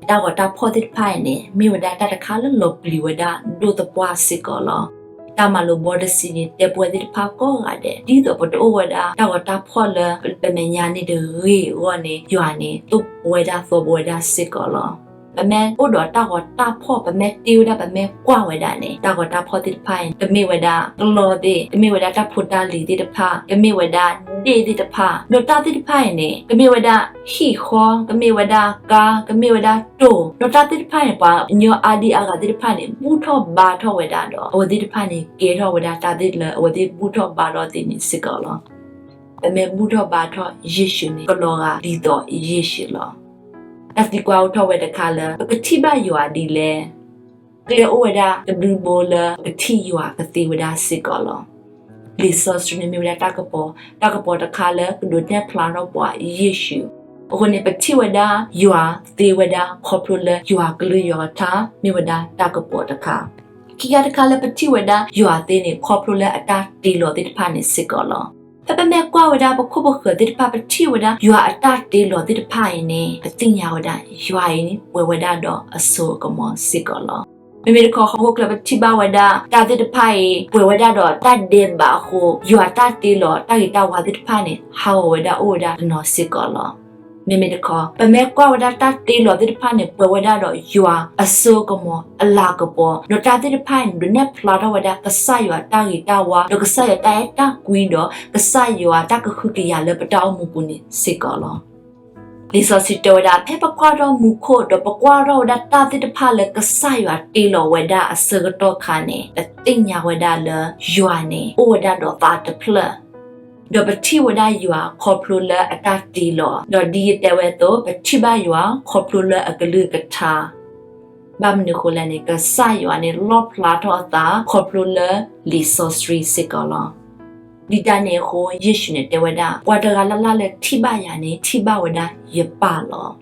တၢ်ဂီၤတၢ်ဖီၣ်သ့ၣ်တဖၣ်အံၤန့ၣ် မ့ၢ်ဝဲဒၣ်တၢ်တခါလၢလီၤပျံၤဝဲဒၣ်ဒိၣ်သပှၢ်စ့ၢ်ကီးလီၤ. တၢ်မၤလိာ်ဘီတဆံန့ၣ် တဲပဝဲသ့ၣ်တဖၣ်ကိးဂၤဒဲး, ဒ်သိးပတအိၣ်ဝဲဒၣ်တၢ်ဂီၤတၢ်ဖီၣ်လၢပမဲာ်ညါန့ၣ်တဂ့ၤအဂီၢ်န့ၣ်, ယွၤန့ၣ် သိၣ်ပဝဲဒၣ်သီပဝဲဒၣ်စ့ၢ်ကီးလီၤ. ပမ့ၢ်အိၣ်ဒီးတၢ်ဂီၤတၢ်ဖီၣ်, ပမ့ၢ်တ့ဝဲဒၣ်, ပမ့ၢ်ကွၢ်ဝဲဒၣ်န့ၣ်, တၢ်ဂီၤတၢ်ဖီၣ်သ့ၣ်တဖၣ်အံၤ ကမ့ၢ်ဝဲဒၣ်ကျီသ့ၣ်, ကမ့ၢ်ဝဲဒၣ်တၢ်ဖိတၢ်လံၤသ့ၣ်တဖၣ်, ကမ့ၢ်ဝဲဒၣ်ဒ့ၣ်သ့ၣ်တဖၣ်, ဒီးတၢ်သ့ၣ်တဖၣ်အံၤန့ၣ် ကမ့ၢ်ဝဲဒၣ်ဟံၣ်ဃီ, ကမ့ၢ်ဝဲဒၣ်ကါ, ကမ့ၢ်ဝဲဒၣ်တိၢ်, ဒီးတၢ်သ့ၣ်တဖၣ်န့ၣ် ပှၤကညီအါဒံအါဂၤသ့ၣ်တဖၣ်န့ၣ် ဘူၣ်ထီၣ်ဘါထီၣ်ဝဲဒၣ်ဒီး အဝဲသ့ၣ်တဖၣ်န့ၣ် ကဲထီၣ်ဝဲဒၣ်တၢ်သ့ၣ်လၢအဝဲသ့ၣ်ဘူၣ်ထီၣ်ဘါထီၣ်သ့ၣ်န့ၣ်စ့ၢ်ကီးလီၤ. ပမ့ၢ်ဘူၣ်ထီၣ်ဘါထီၣ်ယ့ၣ်ၡူးန့ၣ် ကလီၤဂာ်ဒ်သိးယ့ၣ်ၡူးလီၤ. တၢ်သံကွၢ်အိၣ်ထီၣ်ဝဲတခါလၢ ပကထံၣ်ဘၣ်ယွၤဒ်လဲၣ်. ကျဲအိၣ်ဝဲဒၣ်တဘျုးဘိလၢပကထံၣ်ယွၤကသ့ဝဲဒၣ်စ့ၢ်ကီးလီၤ. လံာ်စီဆှံန့ၣ်မ့ၢ်ဝဲဒၣ်တၢ်ကပီၤ, တၢ်ကပီၤတခါလၢကဒိးနဲၣ်ဖျါထီၣ်ပှၤယ့ၣ်ၡူး. အဃိန့ၣ် ပထံၣ်ဝဲဒၣ်ယွၤသ့ဝဲဒၣ်ခီဖျိလၢယွၤကလုၢ်ယွၤကထါ မ့ၢ်ဝဲဒၣ်တၢ်ကပီၤတခါ. ခံခါတခါလၢပထံၣ်ဝဲဒၣ်ယွၤသ့န့ၣ် ခီဖျိလၢအတၢ်တ့လီၤသ့ၣ်တဖၣ်န့ၣ်စ့ၢ်ကီးလီၤ. ဖဲပမ့ၢ်ကွၢ်ဝဲဒၣ်ပခိၣ်ပဃၢၤသ့ၣ်တဖၣ် ပထံၣ်ဝဲဒၣ်ယွၤအတၢ်တ့လီၤသ့ၣ်တဖၣ်အံၤန့ၣ် ပသ့ၣ်ညါဝဲဒၣ်ယွၤအံၤန့ၣ် ပှဲၤဝဲဒၣ်ဒီးအစိအကမီၤစ့ၢ်ကီးလီၤ. မ့မ့ၢ်တခီ ဟီၣ်ခိၣ်ချၢပထံၣ်ဘၣ်ဝဲဒၣ်တၢ်သ့ၣ်တဖၣ်အံၤ ပှဲၤဝဲဒၣ်ဒီးတၢ်ဒဲးဘးအဃိ ယွၤတၢ်တ့လီၤတၢ်ဂ့ၤတၢ်ဝါသ့ၣ်တဖၣ်န့ၣ် ဟးဂီၤဝဲဒၣ်အိၣ်ဝဲဒၣ်တနီၤစ့ၢ်ကီးလီၤ. မ့မ့ၢ်တခီ ပမ့ၢ်ကွၢ်ဝဲဒၣ်တၢ်တ့လီၤသ့ၣ်တဖၣ်န့ၣ် ပှဲၤဝဲဒၣ်ဒီးယွၤအစိအကမီၤအလၤကပီၤ ဒီးတၢ်သ့ၣ်တဖၣ်အံၤန့ၣ် ဒိးနဲၣ်ဖျါထီၣ်ဝဲဒၣ်ကစၢ်ယွၤတၢ်ဂ့ၤတၢ်ဝါ ဒီးကစၢ်ယွၤတၢ်အဲၣ်တၢ်ကွံဒီး ကစၢ်ယွၤတၢ်ကဟုကယာ်လၢပတၢ်အိၣ်မူပူၤန့ၣ်စ့ၢ်ကီးလီၤ. လံာ်စီဆှံတဲဝဲဒၣ် ဖဲပကွၢ်ထီၣ်မူခိၣ် ဒီးပကွၢ်ထီၣ်ဝဲဒၣ်တၢ်သ့ၣ်တဖၣ်လၢကစၢ်ယွၤတ့လီၤဝဲဒၣ်အဆၢကတီၢ်ခါန့ၣ် ပသ့ၣ်ညါဝဲဒၣ်လၢယွၤန့ၣ် အိၣ်ဝဲဒၣ်ဒီးသးတဖျၢၣ် ဒီးပထံၣ်ဝဲဒၣ်ယွၤခီဖျိလၢအတၢ်တ့လီၤ ဒီးဒ်ယတဲဝဲအသိး ပထံၣ်ဘၣ်ယွၤခီဖျိလၢအကလုၢ်ကထါ ဘၣ်မနုၤအဃိလဲၣ်န့ၣ် ကစၢ်ယွၤန့ၣ် လီၣ်ဖျါထီၣ်အသးခီဖျိလၢလံာ်စီဆှံစ့ၢ်ကီးလီၤ. ဒ်တၢ်န့ၣ်အဃိ ယ့ၣ်ၡူးန့ၣ်တဲဝဲဒၣ် ပှၤတဂၤလၢ်လၢ်လၢထံၣ်ဘၣ်ယၤန့ၣ် ထံၣ်ဘၣ်ဝဲဒၣ်ယပၢ်လီၤ.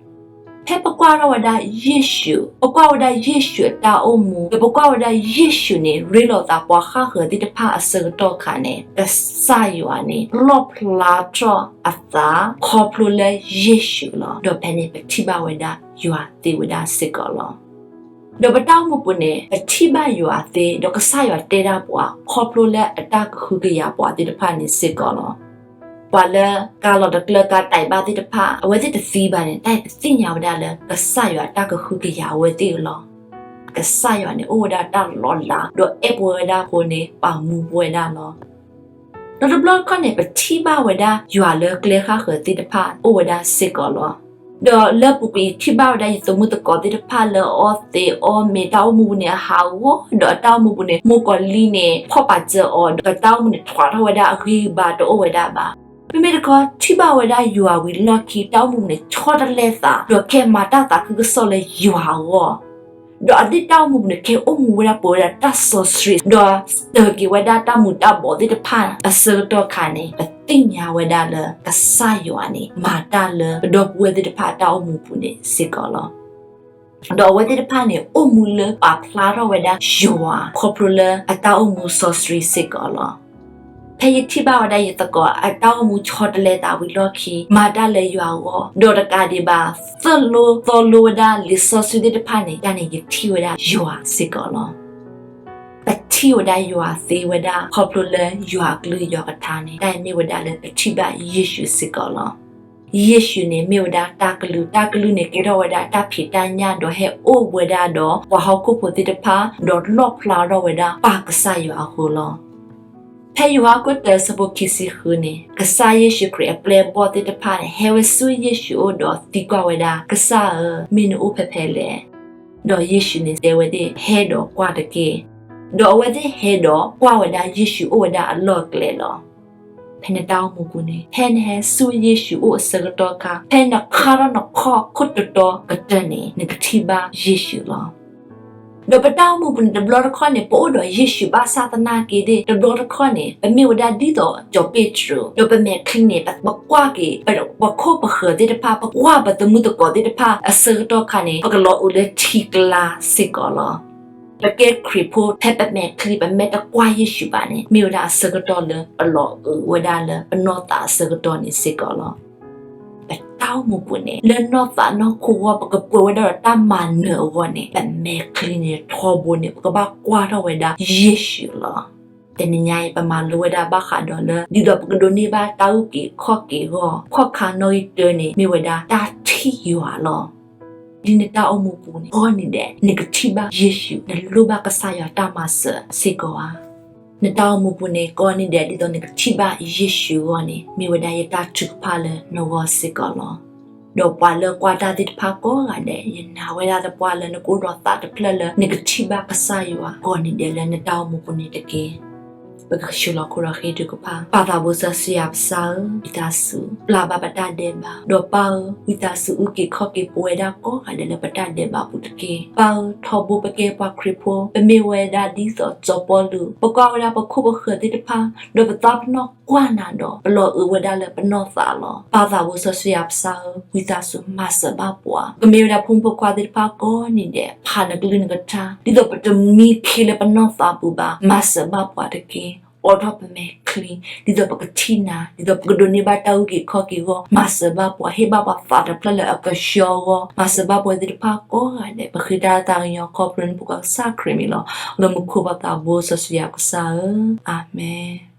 ဖဲပကွၢ်ထီၣ်ဝဲဒၣ်ယ့ၣ်ၡူး, ပကွၢ်ဝဲဒၣ်ယ့ၣ်ၡူးအတၢ်အိၣ်မူ ဒီးပကွၢ်ဝဲဒၣ်ယ့ၣ်ၡူးန့ၣ် ရ့လိာ်သးပှၤဃၣ်ဃၢၤသ့ၣ်တဖၣ်အဆၢကတီၢ်ခါန့ၣ် ကစၢ်ယွၤန့ၣ် လီၣ်ဖျါထီၣ်အသးခီဖျိလၢယ့ၣ်ၡူးလီၤ. ဒီးဖဲန့ၣ် ပထံၣ်ဘၣ်ဝဲဒၣ်ယွၤသ့ဝဲဒၣ်စ့ၢ်ကီးလီၤ. ဒီးပတၢ်အိၣ်မူပူၤန့ၣ် ပထံၣ်ဘၣ်ယွၤသ့ ဒီးကစၢ်ယွၤတဲဒၣ်ပှၤ ခီဖျိလၢအတၢ်ကဟုကယာ်ပှၤသ့ၣ်တဖၣ်န့ၣ်စ့ၢ်ကီးလီၤ. ပှၤလၢကါလီၤတကျၢကါတဲာ်ဘၣ်သ့ၣ်တဖၣ် အဝဲသ့ၣ်တသံဘၣ်န့ၣ် တၢ်အံၤပသ့ၣ်ညါဝဲဒၣ်လၢ ကစၢ်ယွၤတၢ်ကဟုကယာ်အဝဲသ့ၣ်လီၤ. ကစၢ်ယွၤန့ၣ် အိၣ်ဝဲဒၣ်တၢ်လီၤလး ဒီးအဲၣ်ပဝဲဒၣ်အဃိန့ၣ် ပာ်မူပဝဲဒၣ်လီၤ. ဒီးတဘျီတခီၣ်န့ၣ် ပထံၣ်ဘၣ်ဝဲဒၣ်ယွၤလၢကျဲဃၣ်ဃၢၤသ့ၣ်တဖၣ်အိၣ်ဝဲဒၣ်စ့ၢ်ကီးလီၤ. ဒီးလၢပူၤကွံာ်ယထံၣ်ဘၣ်ဝဲဒၣ်ယသမူသကိးသ့ၣ်တဖၣ်လၢအအီသံးအီမ့ၤ တၢ်အိၣ်မူပူၤန့ၣ်အဟးဂီၤ ဒီးအတၢ်အိၣ်မူပူၤန့ၣ် မိၢ်ကီၤလံၢ်န့ၣ် ဖီၣ်ပာ်စၢၤအီၤ ဒီးတၢ်အိၣ်မူန့ၣ် ထွဲထီၣ်ဝဲဒၣ်အဂံၢ်အဘါတအိၣ်ဝဲဒၣ်ဘၣ်. မ့မ့ၢ်တခီ ထံၣ်ဘၣ်ဝဲဒၣ်ယွၤဝံၤလီၢ်ခံ တၢ်အိၣ်မူပူၤန့ၣ် ဆီတလဲသး ဒီးကဲမၤတၢ်သးခုကစီၣ်လၢယွၤအဂီၢ် ဒီးအဒ့ၣ်တၢ်အိၣ်မူပူၤန့ၣ် ကဲအိၣ်မူဝဲဒၣ်ပှဲၤဝဲဒၣ်တၢ်စီဆှံ ဒီးစၢၤက့ၤဝဲဒၣ်တၢ်မူးတၢ်ဘီးသ့ၣ်တဖၣ်အဆၢကတီၢ်ခါန့ၣ် ပသ့ၣ်ညါဝဲဒၣ်လၢကစၢ်ယွၤန့ၣ် မၤတၢ်လၢပဒီပုၢ်ဝဲၢ်သ့ၣ်တဖၣ်အတၢ်အိၣ်မူပူၤန့ၣ်စ့ၢ်ကီးလီၤ. ဒီးအဝဲသ့ၣ်တဖၣ်န့ၣ် အိၣ်မူလၢပာ်ဖျါထီၣ်ဝဲဒၣ်ယွၤ ခီဖျိလၢအတၢ်အိၣ်မူစီဆှံစ့ၢ်ကီးလီၤ. ဖဲယထံၣ်ဘၣ်ဝဲဒၣ်ယသကိးအတၢ်အိၣ်မူဆီတလဲသးဝံၤလီၢ်ခံ မၤတၢ်လၢယွၤအဂီၢ် ဒီးတကးဒံးဘၣ် သိၣ်လိသီလိဝဲဒၣ်လံာ်စီဆှံသ့ၣ်တဖၣ်န့ၣ် တၢ်န့ၣ်ယထံၣ်ဝဲဒၣ်ယွၤစ့ၢ်ကီးလီၤ. ပထံၣ်ဝဲဒၣ်ယွၤသ့ဝဲဒၣ် ခီဖျိလၢယွၤအကလုၢ်ယွၤကထါန့ၣ် တၢ်အံၤမ့ၢ်ဝဲဒၣ်လၢပထံၣ်ဘၣ်ယ့ၣ်ၡူးစ့ၢ်ကီးလီၤ. ယ့ၣ်ၡူးန့ၣ်မ့ၢ်ဝဲဒၣ်တၢ်ကလုၢ်, တၢ်ကလုၢ်န့ၣ်ကဲထီၣ်ဝဲဒၣ်တၢ်ဖံးတၢ်ညၣ် ဒီးဟဲအိၣ်ဝဲဒၣ်ဒီးပှၤဟီၣ်ခိၣ်ဖိသ့ၣ်တဖၣ်, ဒီးလီၣ်ဖျါထီၣ်ဝဲဒၣ်ပၢ်ကစၢ်ယွၤအဃိလီၤ. ဖဲယိၤဟၣ်အခိၣ်တၢ အဆၢဖိခံဆံဃုန့ၣ် ကစၢ်ယ့ၣ်ၡူးခရံာ်အပျဲၢ်အဘီၣ်သ့ၣ်တဖၣ်န့ၣ် ဟဲဝဲဆူယ့ၣ်ၡူးအအိၣ်ဒီးသံကွၢ်ဝဲဒၣ်, ကစၢ်ဧၢ, မ့ၢ်နအိၣ်ဖဲဖဲလဲၣ်. ဒီးယ့ၣ်ၡူးန့ၣ်တဲဝဲသ့ၣ်, ဟဲဒီးကွၢ်တက့ၢ်. ဒီးအဝဲသ့ၣ်ဟဲဒီးကွၢ်ဝဲဒၣ်ယ့ၣ်ၡူးအိၣ်ဝဲဒၣ်အလီၢ်အကျဲလီၤ. ဖဲနတၢ်အိၣ်မူပူၤန့ၣ် ဖဲနဟဲဆူယ့ၣ်ၡူးအိၣ်အဆၢကတီၢ်ခါ, ဖဲနခါထီၣ်နခီၣ်ခိၣ်တတီၤကတၢၢ်န့ၣ် နကထံၣ်ဘၣ်ယ့ၣ်ၡူးလီၤ. ဒီးပတၢ်အိၣ်မူပူၤန့ၣ် တဘျီတခီၣ်န့ၣ် ပအိၣ်ဒီးယ့ၣ်ၡူးဘၣ်ဆၣ်သနာ်က့ဒီး တဘျီတခီၣ်န့ၣ် ပမ့ၢ်ဝဲဒၣ်ဒ်သိးစီၤပ့းတရူး, ဒီးပမဲာ်ချံန့ၣ် ပကွၢ်က့ၤပခိၣ်ပဃၢၤသ့ၣ်တဖၣ်, ပကွၢ်ပသမူသကိးသ့ၣ်တဖၣ်အဆၢကတီၢ်ခါန့ၣ် ပကလီၤအုးလၢထံကျါစ့ၢ်ကီးလီၤ. ပကဲခရံာ်ဖိဖဲပမဲာ်ချံ ပမ့ၢ်တကွၢ်ယ့ၣ်ၡူးဘၣ်န့ၣ် မ့ၢ်ဝဲဒၣ်အဆၢကတီၢ်လၢပလီၤအုးဝဲဒၣ်လၢပနီၢ်သးအဆၢကတီၢ်န့ၣ်စ့ၢ်ကီးလီၤ. ပတၢ်အိၣ်မူပူၤန့ၣ် လၢနီၢ်သးနီၢ်ခိအဂီၢ် ပကပှဲၤဝဲဒၣ်ဒီးတၢ်မၤနၢၤအဂီၢ်န့ၣ် ပမဲာ်ချံန့ၣ် ထီဘိန့ၣ် ပကဘၣ်ကွၢ်ထီၣ်ဝဲဒၣ်ယ့ၣ်ၡူးလီၤ. တနံၤညါအံၤ ပမၤလိဝဲဒၣ်ဘၣ်ဃးဒီးလၢ ဒ်သိးပကဒိးန့ၢ်ဘၣ်တၢ်အုၣ်က့ၤခီၣ်က့ၤအဂီၢ် ခီၣ်ခါနီၣ်ဂံၢ်တၢန့ၣ် မ့ၢ်ဝဲဒၣ်တၢ်ထံၣ်ယွၤလီၤ. ဒ်နတၢ်အိၣ်မူပူၤန့ၣ် ကိးနံၤဒဲး နကထံၣ်ဘၣ်ယ့ၣ်ၡူး, နလိၣ်ဘၣ်ကစၢ်ယွၤတၢ်မၤစၢၤစ့ၢ်ကီးဧါ. နတၢ်အိၣ်မူပူၤန့ၣ် ကိးနံၤဒဲး ဒ်သိးနကထံၣ်ဘၣ်ယ့ၣ်ၡူးအဂီၢ်န့ၣ် မ့ၢ်ဝဲဒၣ်ယတၢ်ထုကဖၣ်လၢနဂီၢ်စ့ၢ်ကီးလီၤ. ဒီးပှၤလၢကွၢ်တၢ်သ့ၣ်တဖၣ်ကိးဂၤဒဲး ယနာ်ဝဲဒၣ်သပှၢ်လၢ နကအိၣ်ဒီးသးတဖျၢၣ်လၢ နကထံၣ်ဘၣ်ကစၢ်ယွၤ ကိးနံၤဒဲးလၢနတၢ်အိၣ်မူပူၤန့ၣ်တက့ၢ်. ပကဆှၢလီၤခိၣ်ဒီးဃ့ထုကဖၣ်. ပၢ်သးဘိစီဆှံယွၤပစၢ်ဧၢ, ဝံသးစူၤ ပျၢ်ဘၣ်ပတၢ်ဒဲးဘး, ဒီးပၢ်ဧၢ, ဝံသးစူၤအုၣ်က့ၤခီၣ်က့ၤပဝဲဒၣ်ကိးဂၤဒဲးလၢပတၢ်ဒဲးဘးပူၤတက့ၢ်. ပၢ်ဧၢ, ထီဘိပကဲပှၤခရံာ်ဖိ ပမ့ၢ်ဝဲဒၣ်ဒ်သိးစီၤပီလူး, ပကွၢ်ဝဲဒၣ်ပခိၣ်ပဃၢၤသ့ၣ်တဖၣ် ဒီးပသးပ့ၤနီၣ်ကွၢ်နၤဒီး ပလီၤအုးဝဲဒၣ်လၢပနီၢ်သးလီၤ. ပၢ်သးဘိစီဆှံယွၤပစၢ်ဧၢ, ဝံသးစူၤမၤစၢၤဘၣ်ပှၤ, ပမ့ၢ်ဝဲဒၣ်ဖိမုၣ်ဖိခွါသ့ၣ်တဖၣ်ကိးနံၤဒဲး ဖးနကလုၢ်နကထါ ဒ်သိးပတမံခ့လၢပနီၢ်သးပူၤဘၣ်, မၤစၢၤဘၣ်ပှၤတက့ၢ်. အိးထီၣ်ပမဲာ်ချံ ဒ်သိးပကထံၣ်နၤ, ဒ်သိးပကဒိးန့ၢ်ဘၣ်တၢ်အုၣ်က့ၤခီၣ်က့ၤအဂီၢ်, မၤစၢၤဘၣ်ပှၤ, ဟ့ၣ်ဘၣ်ပှၤသးတဖျၢၣ်လၢအကဆှီအဂီၢ်, မၤစၢၤဘၣ်ပဝဲသ့ၣ်တဖၣ်ကိးဂၤဒဲး. ပဃ့တၢ်သးကညီၤခီဖျိနဖိခွါကစၢ်ခရံာ်အမံၤလီၤ. လၢမူခိၣ်ပၢ်သးဘိစီဆှံယွၤပစၢ်ဧၢ, အၤမ့ၣ်.